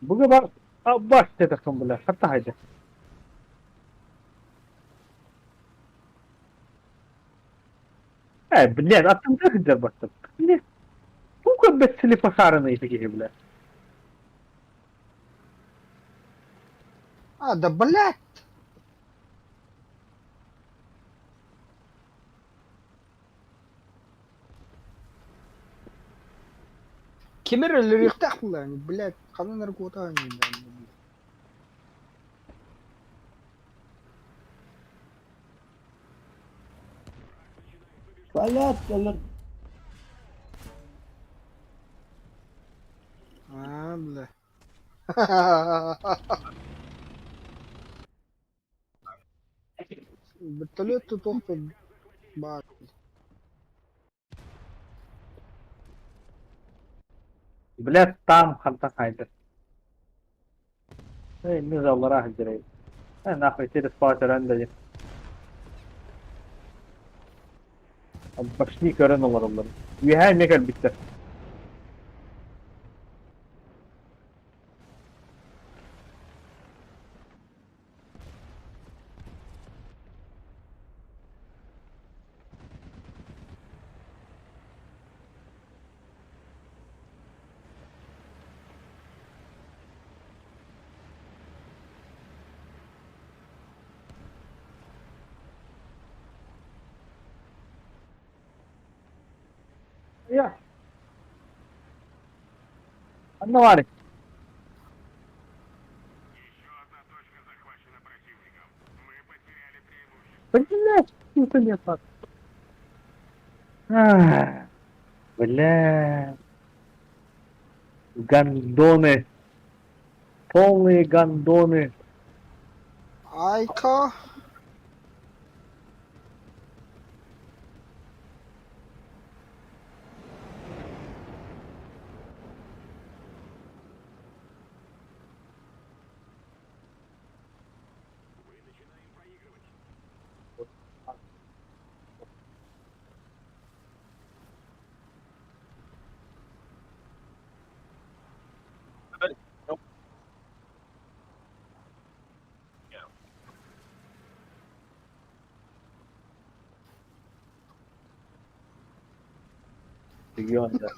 Буга бар, а баш это бля, хата хайда. Блядь, а там как где башта? Блядь, сука, блядь, слепошаренные такие, блядь. А, да блядь! Ким эрэ өлөрүөхтээх буоллаҕа блядь, ханан эрэ куотаҕын Блядь, өлөр. А, бля. Вертолет тут охпет бар. Блядь, там ханта хайда. Эй, не заллара хадирей. Э, нахуй, через патеран дали. Башни көрөн олороллор. Үһэ эмиэ кэлбиттэр. Я. Анна Варя. Блядь, сука, нет, так. Бля. Гандоны. Полные гандоны. Айка. Регион, да.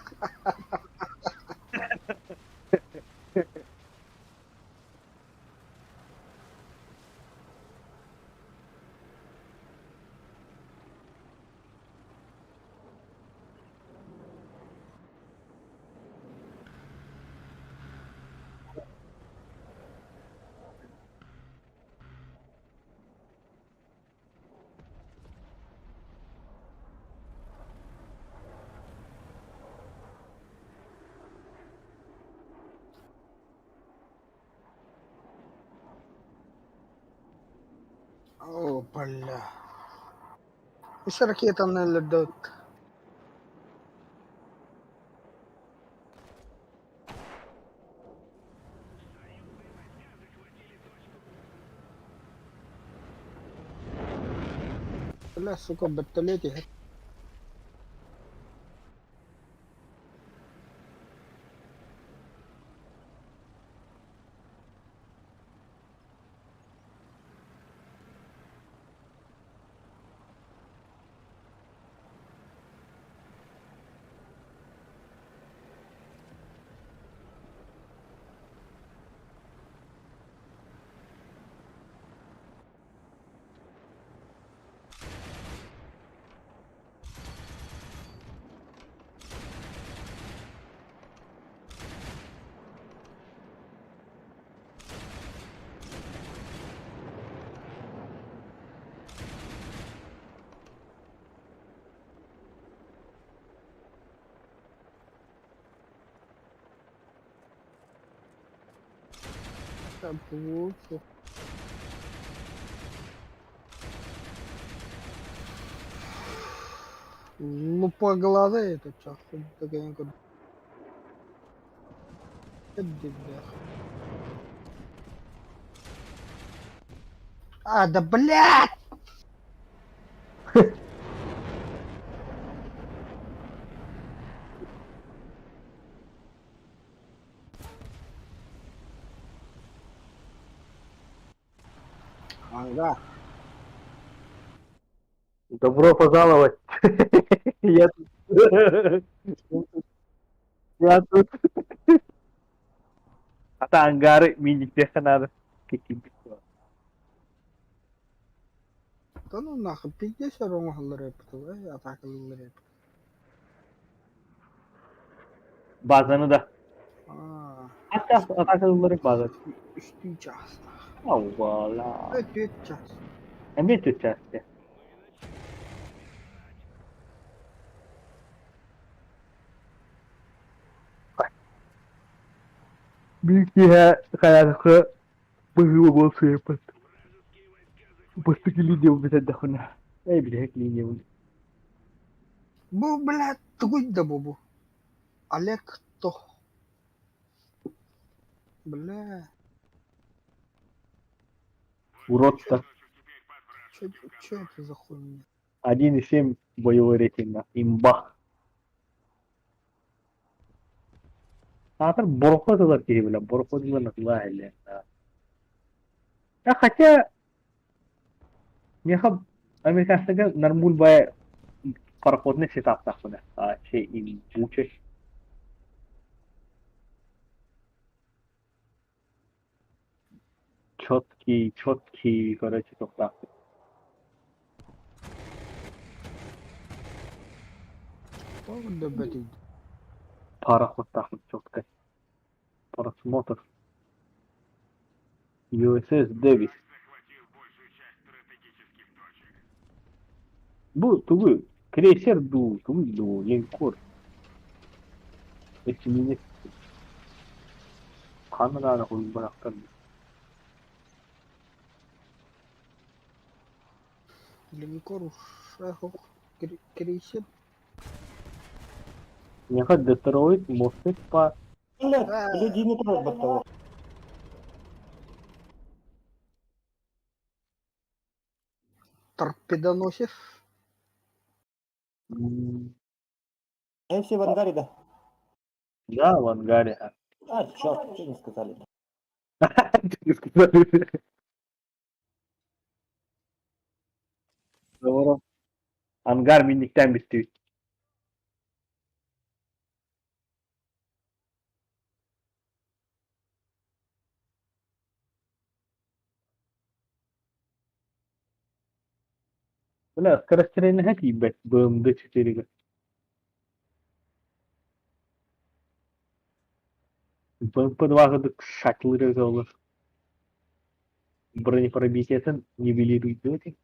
О, бля. Үс ракетаны өлөрдөт. Бля, сука, вертолет иһэр. Лупоглазый это чё, хуй такая А, да блядь! Ага. Добро пожаловать. Я тут. Я тут. А то ангары мини-теха надо. Какие Да ну нахуй, пиздец оҥоһуллар эбит, атаакалыыллар эбит. Базаны да. Аа, Hatta атакалары база. үстүү чаастаах. Овала. Түөрт чаас. Эмиэ түччээсте. Биир киэһэ хайаатахха быһыы буол сыыппыт. Бастакы линия бүтэрдэхпинэ, эй бүтэһик линиябын. Бу, блядь, тугуй да бу Олег то. Бля, Урод-то. чё это за хуйня? 1,7 боевой рейтинг. Имба. Аатар борохуот ылар киһи бile, борохуот ылан атылаа иһиллэр. Хотя, миэхэ американецтарга нормуль бай пароходный сетаптаахпына. Вообще имбучий. Четкий, четкий, короче, тохтаахпыт. Тоҕо да бэтий? Пароходтаахпыт четкой. Просмотр. USS Дэвис. Бу тугуй? Крейсер дуу, тугуй дуу, линкор. Эсминец. Ханна даҕаны уйбарахтар. Линкор ушах крейсер. Миэхэ Детройт, Мостик по Блядь, люди не трогают бортовых. Торпедоносец. Они все в ангаре, да? Да, в ангаре. А, черт, что не сказали? Не сказали. Doğru. Ангар минниктэн бүттүбүт. Бля, скорострельныйга тиийбэт БМД-4-гэ. БМП-2 курдук шаттлы олор. Бронепробитиетын нивелируйдуо этиҥ.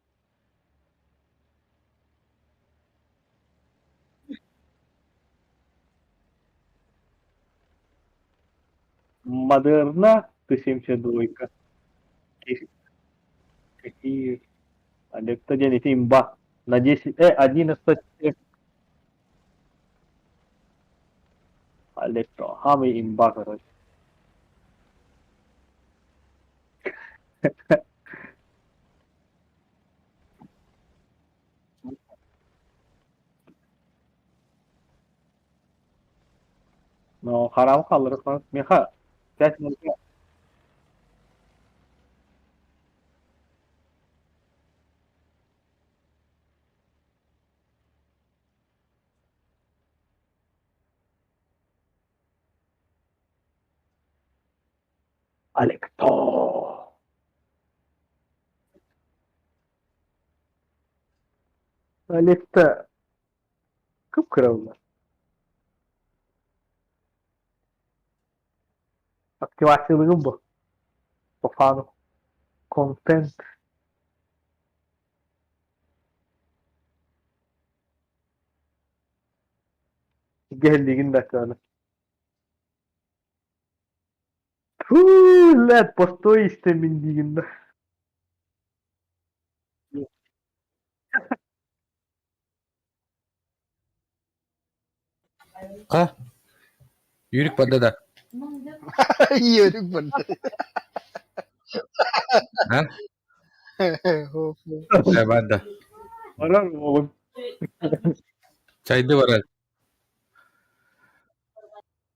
Модерна Т-72. Какие? Олег диэн ити имба. На 10, 11 Олег хамый имба, короче. Но харам хаалларык Миха, пять минут. Алекто. Алекто кып-кыра Активациялыгым бу. По фану. Контент. Geldiğin dakikada. Фу, лет, постой истэмин диигин да. Ха? Юрик барда да? Юрик барда. А? Э, барда. Барар оҕун. Чайды барар.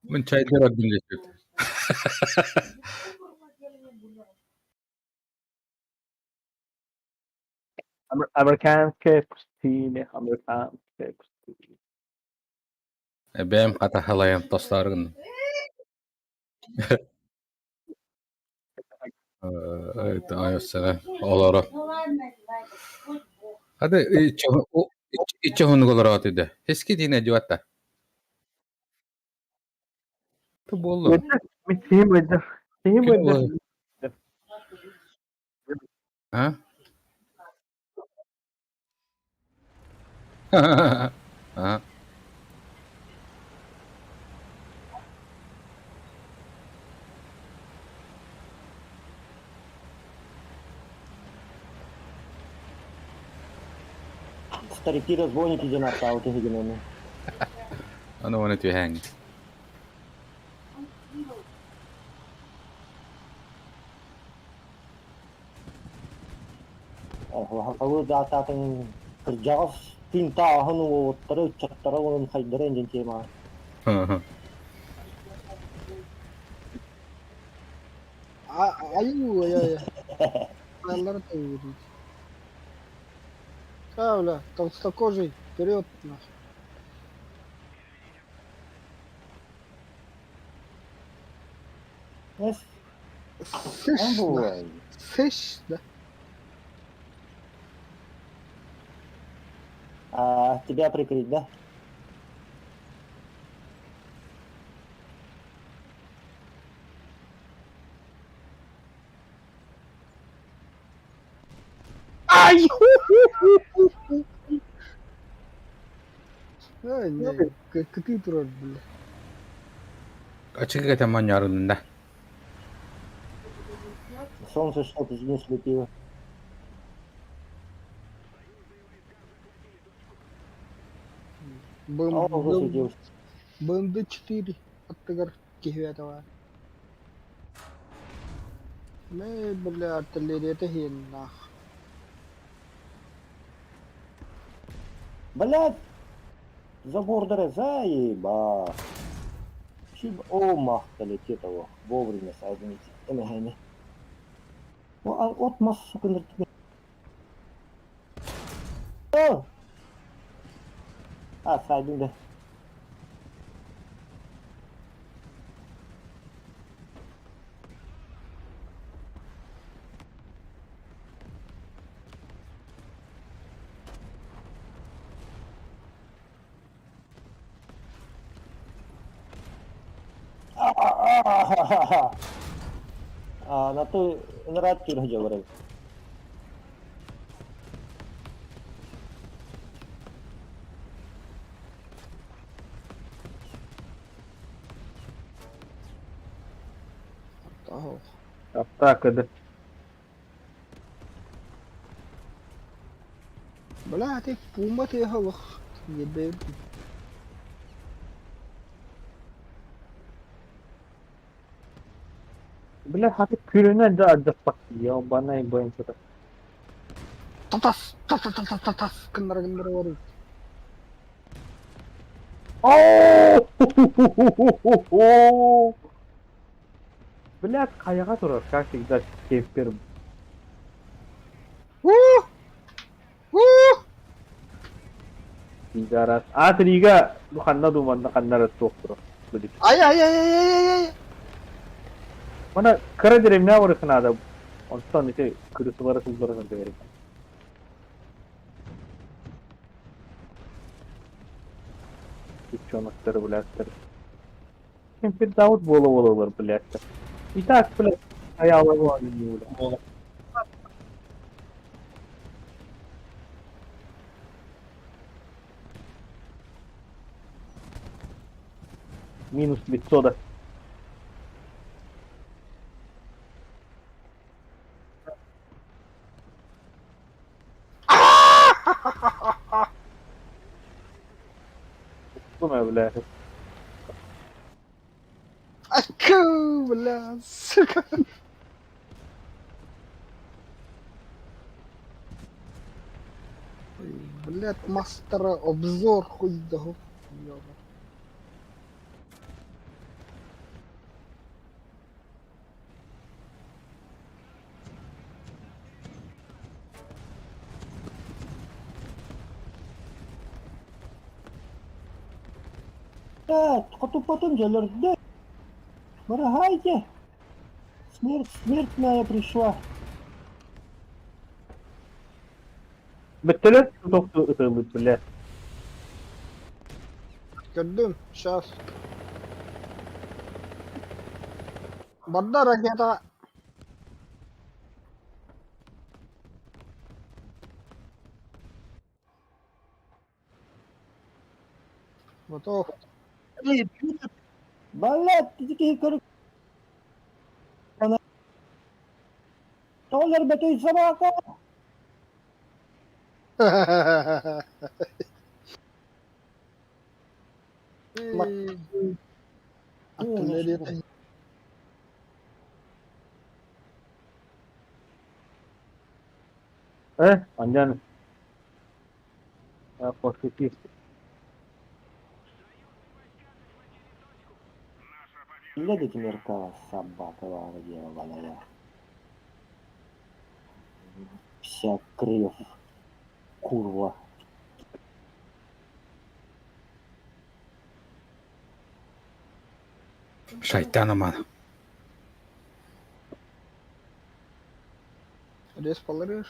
Мин чайды бардым диэбит. Американская пустыня, американская пустыня. Эбээм хата халайан тостаары гынным. Э, олоро. Хата иччэ хонук олороот идэ. Эски диин дьуатта. Ту буоллун. Мин сиһим ыалдьар. Сиһим ыалдьар. А? А? Старики разбойники диэн ааттаабыт үһүгүн ону. Аны оны түһээҥ. Хахалы даатаатын кырдьаҕас күн тааһын уолаттара ыччаттара уонун хайдара диэн тема. Аю, ай, ай. Да, бля, толстокожий, вперед, нахуй. Сыш, да. Сыш, да. А тебя прикрыть, да? Ай! Ай, не, кытыы турар, бля. Ачыгы кэтэн манньаарыннын да. Солнце что-то не слепило. Б, А он уже светился. БМД-4 аттыгар киһиэтэ Мэ, бля, артиллерията иһин нах. Блядь! Забор заеба. Чип, о, махта летит его. Вовремя соединить. Эмэхэни. От мас, сука, на тебе. О! А, сайдын да. А на то нрад говорил. Так, это. Бля, ты пума ты голох. Ебе. Бля, хаты күрүнэн да адьаспат ебаный БМП. Татас, татас, гыннара гыннара барый. Блядь, хайаҕа турар, как всегда, кемпер. Пидорас. А, Рига, ну ханна думанна ханна туох турар. Ай ай ай ай ай ай. Мана кыра деревня барыхынаада. Онтон ити кырысылары сылдары сылдары. Девчонок-тары, блядь. Кемпер даут буола буолалар, блядь. И так, блядь, аяла блядь. Минус лицо, да. Думаю, бля. Аку, бля, сука. Блядь, мастера обзор хуй да. Так, хотупотун дьөлөрдө. Моргайте. Смерть, смерть моя пришла. Бөттөлөр тохту ытылыт, бля. Көрдүм, сейчас. Барда ракета. Готов. Блядь, ты такие кор... Доллар бөтүй собака. Артиллерия. Андан. Пошути. Блядь, эти меркала собака ебаная. Вся кровь. Курва. Шайтан аман. Рез полырыш.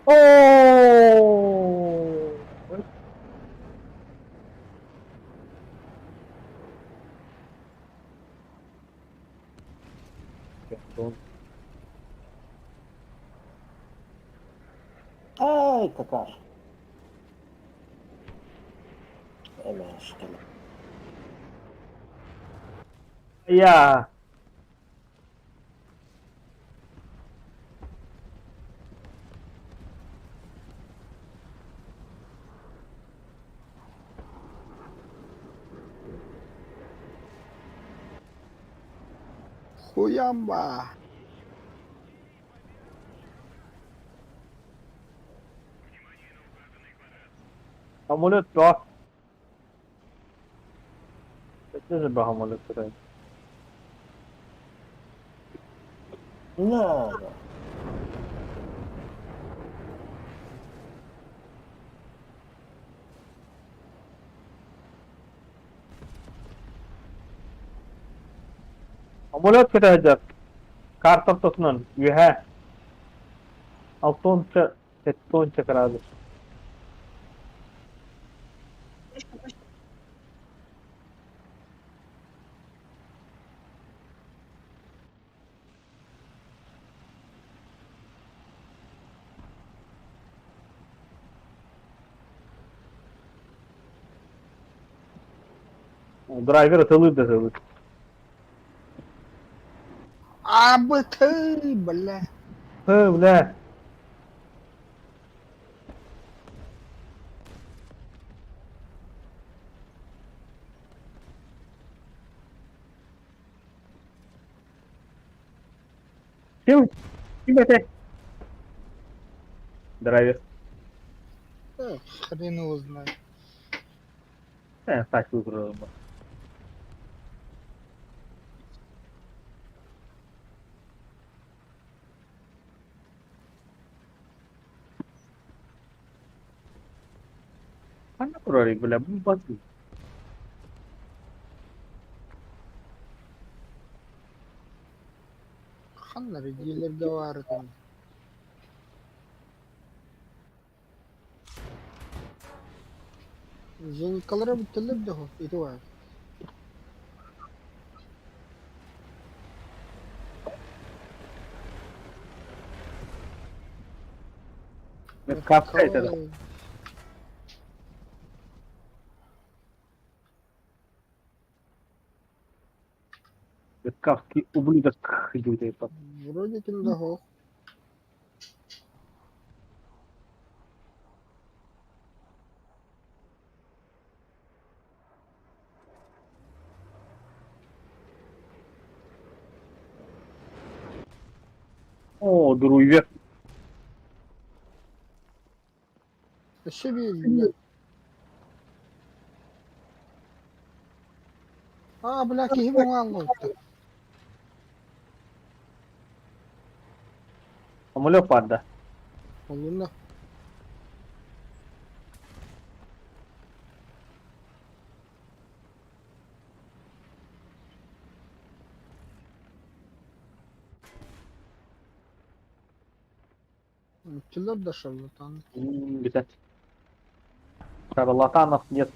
О! Ай, какаш. Эмэ, что ли. Я. Хуямба! Самолет бөҕө. Это же самолет турар. На! Самолет көтө сылдьар. Карта ортотунан үөһэ 6 7 градус. Драйвер ытылыыр да ытылыыр. Абыты, бля. Һы, бля. Ким? Ким этэ? Драйвер. Э, хрен его знает. Э, так выбрал. Ханна турарый, бля, бу базы. Ханна дьиэлэргэ баар этим. Зеникалара бүттэллэр да ити баар. Капка это. Кавский ублюдок диэбит. Вроде ким да суох. Оо, дуруйвер. Өссө биир Аа, бля, киһи муҥааллыбыт. Самолет баар да? Оннуна. Киллер да шарлатан. Бүтэн. Шарлатанов нет.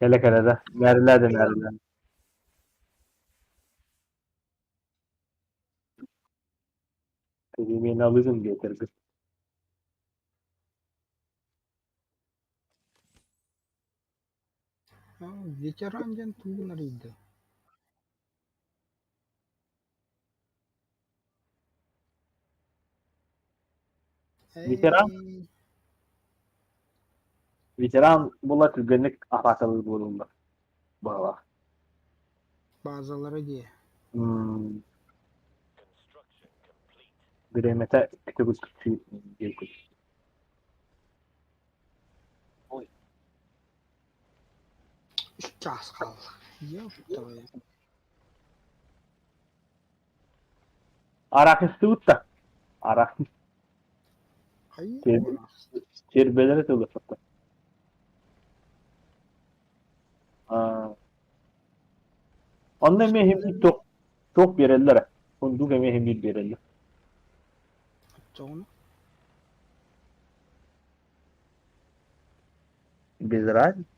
Кэлэ-кэлэ да. Мэрилээ да мэрилээ. Криминализм диэтэргин. Ветеран диэн тугун арыйда? Ветеран? Ветеран була түргэнник атаакалыыр буолуллар быһалаах. Базалара дии. Бириэмэтэ күтүгүт диэкүт. Үс чаас хаалла. Ёп твою. Арахистыбыт да? Арахис. Хайыы Сиэрбэлэри тылласпаттар. Онно эмиэ иһин биир туох туох биэрэллэр ээ. Кундук эмиэ иһин биир биэрэллэр. Оччоҕуна Без разницы.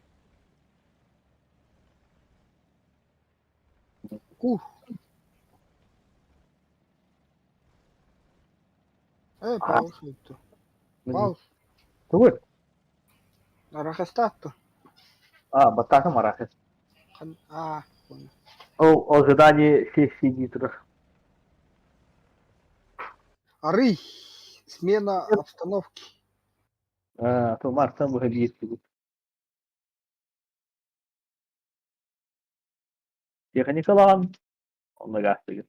Ух. Э, Паус бүттү. Паус. Тугуй? Арахастаатту. А, баттаатым арахис. А, понял. Ол ожидание сессии турар. Арый, смена обстановки. А, то мартан быһа биир Техникалаан, онно гаастыгын.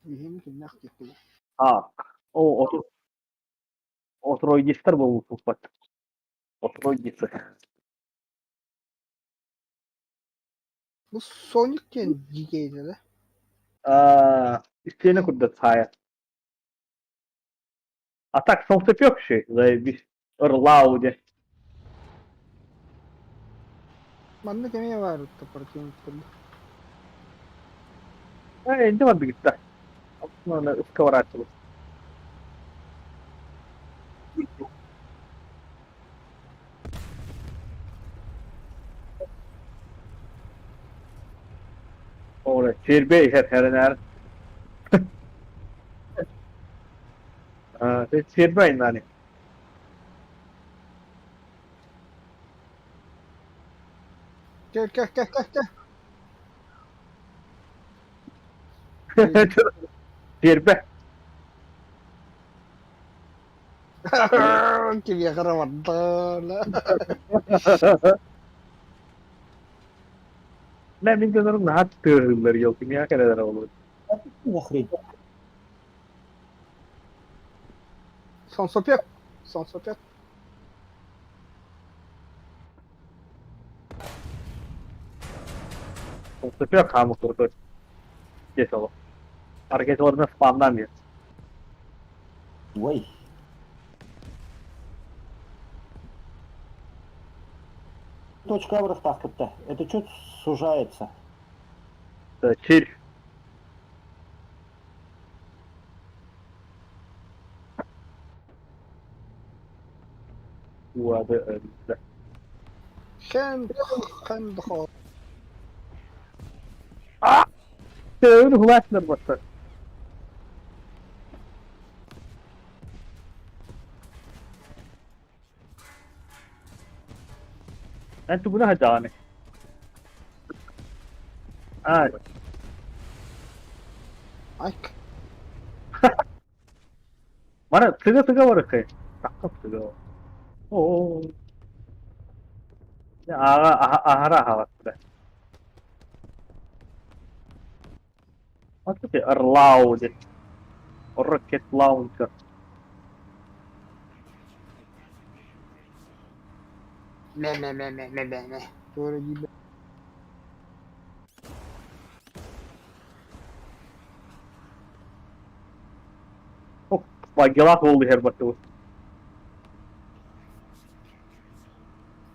Биһиги кимнээх диэхпиний? А, о, оту отроидистар буолбуппут. Отроидицы. Бу Соник диэн дьиикэйдэ да? А, истиэнэ курдат саайа. А так солнцепёкший, заебись. Ырлауде. Маннык эмиэ баар ытта противниктарга. Э, инде барбыгытта. Ыкка барааччылар. Ora, чирбе иһэр хэрэнээр. Чирбе айнани. Кэл кэл кэл кэл кэл. Чирбе. Кимиэхэ эрэ барда. Мэ мин дьоннорум наһаа тыаһыыллар елки миэхэ кэлэлэрэ буолуо. Нахрен. Сонсопек. Сонсопек. Сонсопек хаамык курдук. Десэ олох. Аргетоларына спамнаан диэн. Ой. Точка абрахтахпытта. Это что сужается? Чирь. Уады Хэн хэн дохоо. Төбөн хулаачылар баста. Эн тугуна сылдьаҕыный? Аа, Айк. Мана тыга-тыга барыккай. Тахха тыга. Оо. Ааҕа аһара аһаҕастара. Отут Орлау диэн. Rocket Launcher. Мэ мэ мэ мэ мэ мэ мэ. Туора диибэ. Багилах уол иһэр баттыбыт.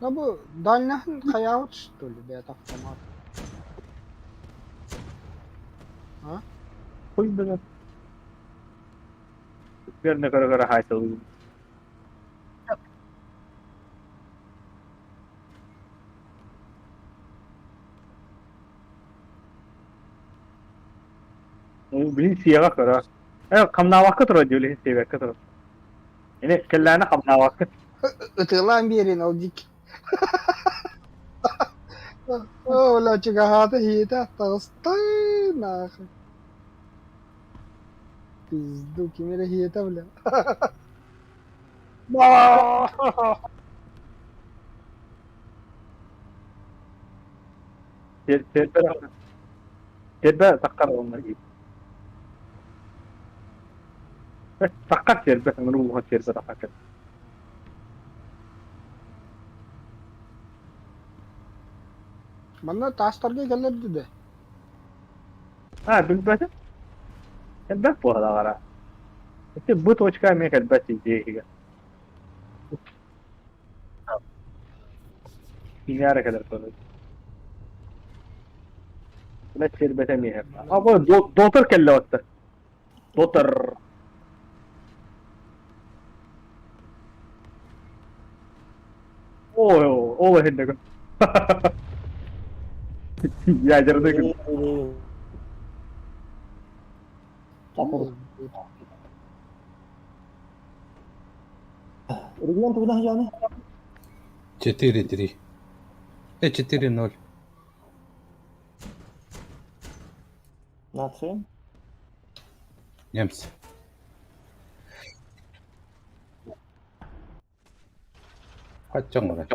Ну бу дальнаһын хайаабыт что ли бэйэтэ автомат. А? Хуй билэр. Верно көрө-көрө хаайталыыбын. Билин сиэҕэ көрө. Э, хамнаабакка турар дии, билигин сиэбэккэ турар. Ини кэллээнэ хамнаабакка. Ытыалаан биэрин ол дик. Оо, бля, чугаһаата иһиэтэ таҕыста нахуй. Пизду, ким эрэ иһиэтэ, бля. Сиэрбэ саккар уонна Саккар сиэрбэ, ыҥырыы улахан сиэрбэ тахсар. Манна таастарга кэлэрди да. А, билбэтим. Элбэх буолаҕара. Ити бу точка эмиэ кэлбэт дии Киҥээрэ кэлэр көрөр. Бэт сиэрбэтэ эмиэ. А бу дотор кэллэ батта. Дотор. Ой, ол иһиннэ Ядерный Регион тугунан сылдьаҕыный? 4-3. 4-0. Нация? Немцы. Хаччаҥҥа.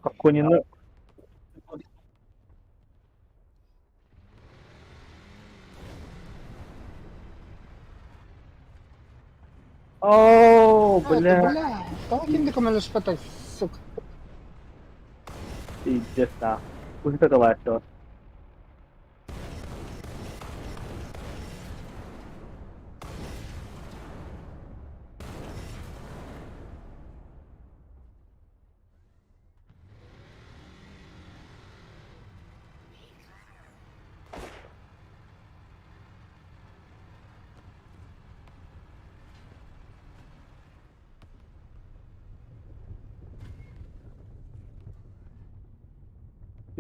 Хакконины О, А, бля. Бля, тоҕо ким да көмөлөспөтө, сука. Пиздец, да. Пусть это лайф.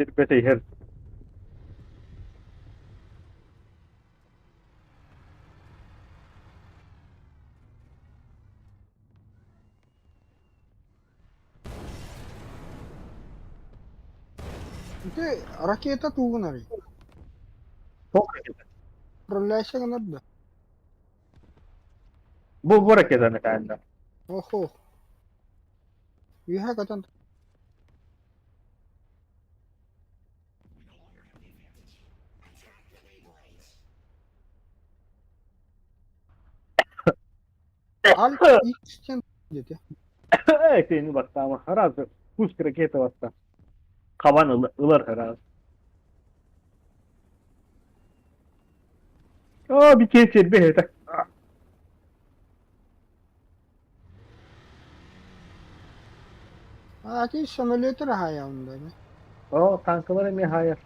Сирбэтэ иһэр. Ити ракета тугунарый? Туох ракета? Управляющая гынар да? Бу ракета накаанна. Охо. Үөһэ көтөн Аль X диэн диэтэ. Этини бастаама. Раз пуск ракета баста. Хабан ылар раз. О, бикет сирбе это. А ити самолеттар аһаайаҕын да О, танкалар эмиэ хаайар.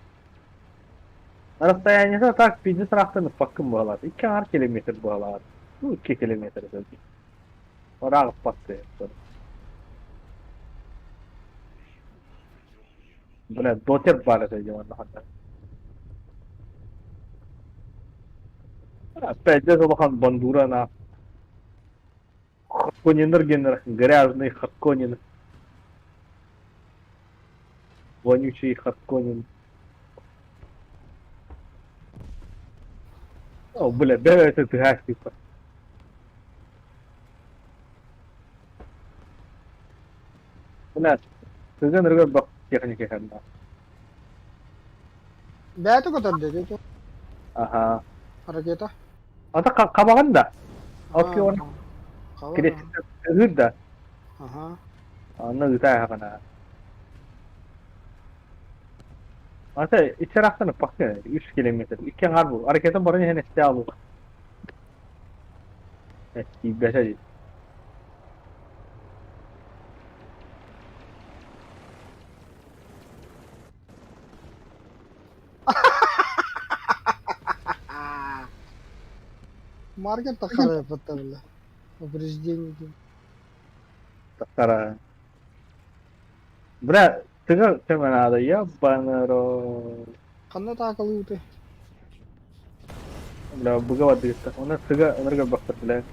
Расстояниета так пиздец ыраахтан ыппаккын буолар. Икки аҥар километр буолар. Ну, 2 километр Ыраах ыппаккын. Бля, дотер баар этэ диэн ханна. Опять же улахан бандура на Хаккониннар генер грязный Хакконин. Вонючий Хакконин. О, бля, бля, это ты типа. Бля, сызын рыгы бак техника ханна. Бэйэтэ көтөр диэтэ Ага. ракета. Ата кабаган да. Окей, он Хабар. кирес да. Аха. Анна ыта хагана. Ата ичерахтан пакка 3 километр. Икки аҥар бу. Ракета баран иһэн эсте алу. Тиийбэтэ. Маркет тахара бля. Повреждение. Тахара. Бля, тыга көмөнада ебаныро. Ханна таакалыыты. Бля, буга бадыгыста. Она тыга ынырга бактыр, бля.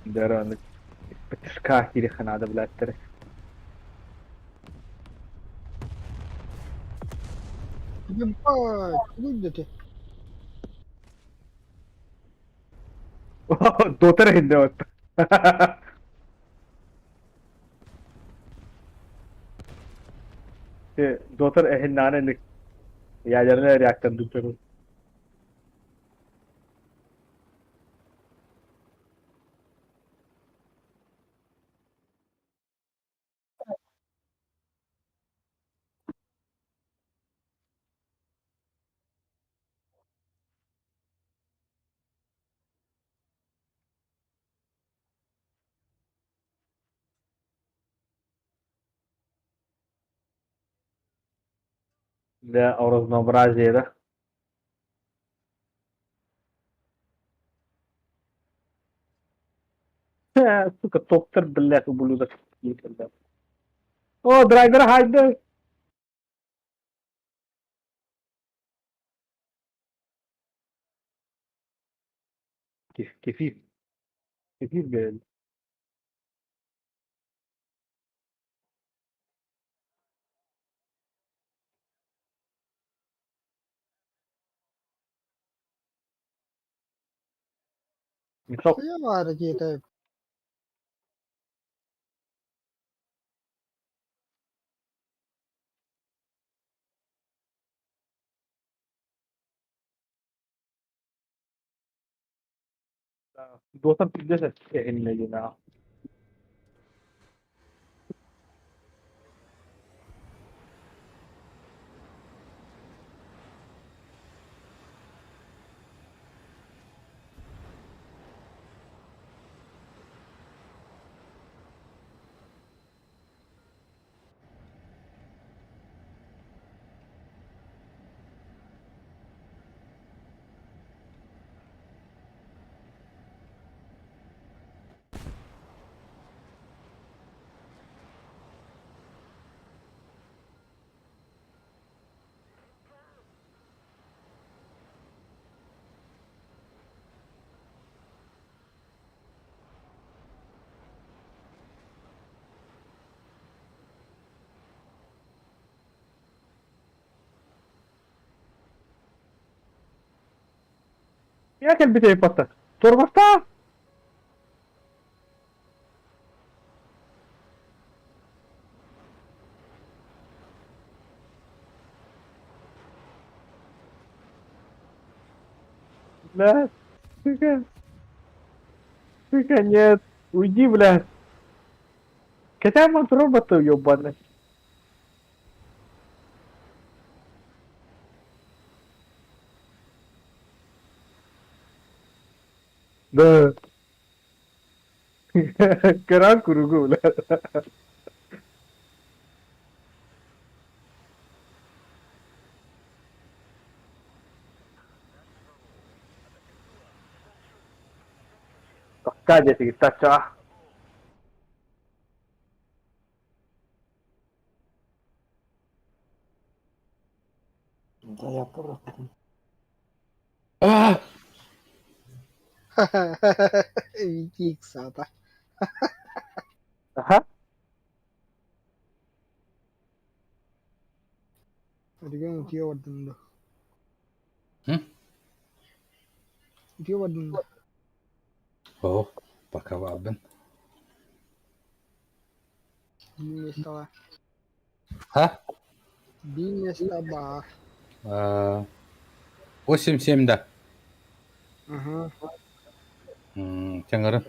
Дәрі Бтшка кириханада, блядь, тері. Ебать, тугуй диэтэ. Дотер хинде вот. Дотер эхиннане ядерный реактор дуперу. Для разнообразия, да? Сука, топтер, блядь, ублюдок. О, драйвер хайда. Кефир. Эфир биэрэллэр. Мешок. Хайа баара диэтэ. Дуотан пиздец эһиннэ диэн Я кэлбитэ иппаттар. Турбахтаа! Блядь, сука. Сука, нет. Уйди, блядь. Хотя мат робота ебаный. Да. Кыран куругу, блядь. Такка диэтигит таччаа. Да, я просто... А! Витик саата. Аха. Регион утуйа бардын дуо? М? Утуйа бардын дуо? О, пока бабын. Биир миэстэҕэ. А? Биир миэстэ баар. 8-7 да. Аһа. Чаҥырын.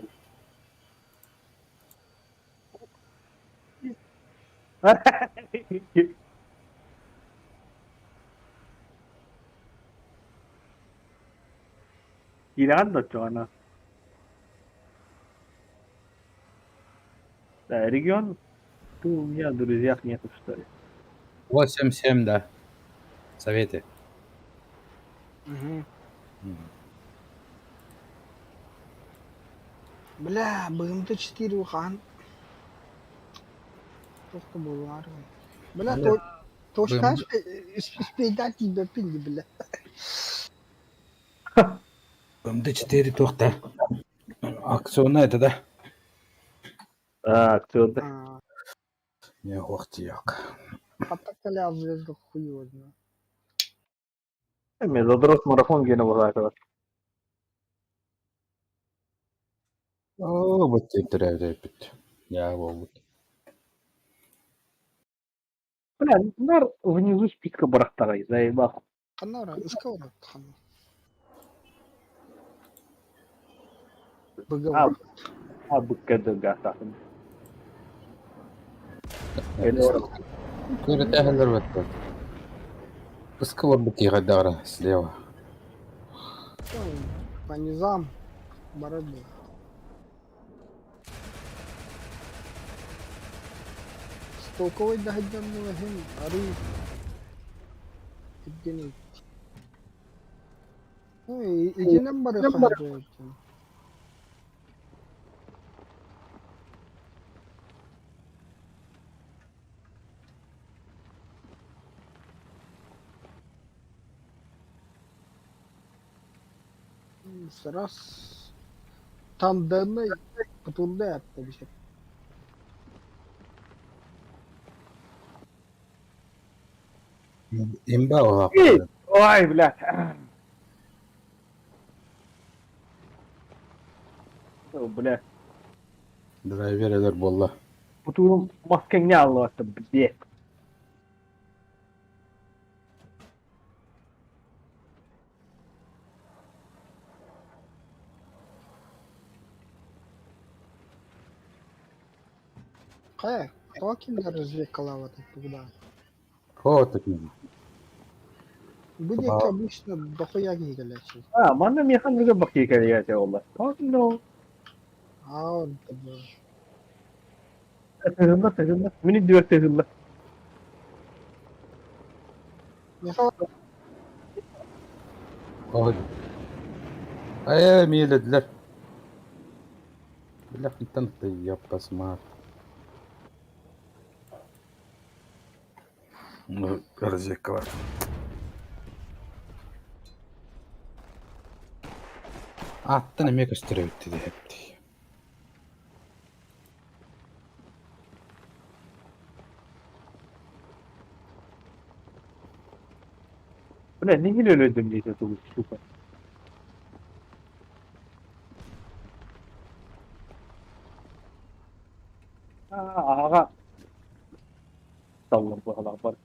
Киирэҕин да оччоҕуна? Да, регион ты у меня в друзьях нету, что ли? 8-7 да. Советы. Мгм. М. Бля, БМТ-4 улахан. Туох да буолуоҕар. Бля, Бля, точка БМД успейдать тиийбэппин дии, бля. БМД-4 туох да? Акционная это да? А, акционный. А, Не, ох тиак. Хатта звезда хуй его знает. Мен задрот марафон гене буолаатылар. Оо, вот төрөөбүт. Я буолбут. Бля, нар внизу списка барахтаҕай, заебал. Ханна ора, ыска ора, ханна. Быга А, бар. а быккадыгаатаатын. Көрөтөһөлөр баттар. Ыска барбыт киэхэдээҕэр слева. По низам барар буолар. Столковай да сылдьан иһин арыый түргэн эбит. Итинэн барыахха сөп эбит. Раз. Utandığını tutuldu yaptı bir şey. Имба ола. Ой, блядь. О, блядь. Драйвер өлөр буолла. Бутуун маскаң не аллаатта, блядь. Хайа, кто киндер развлекала тогда? О, такие. Будет обычно дохуя киһи А, манна механика бакки кэлиэте олла. No. А он был. Тыгылла, тыгылла. Мини дүөр тыгылла. Михаил О. Ай, миэлэдилэр. Бля, хантан ты ёпта смар. Ну, развекала. Аттан эмиэ көстөрөбүт диэпти. Бля, не өлөдүм дейт тугу, сука. Ага. Саллам бу бар.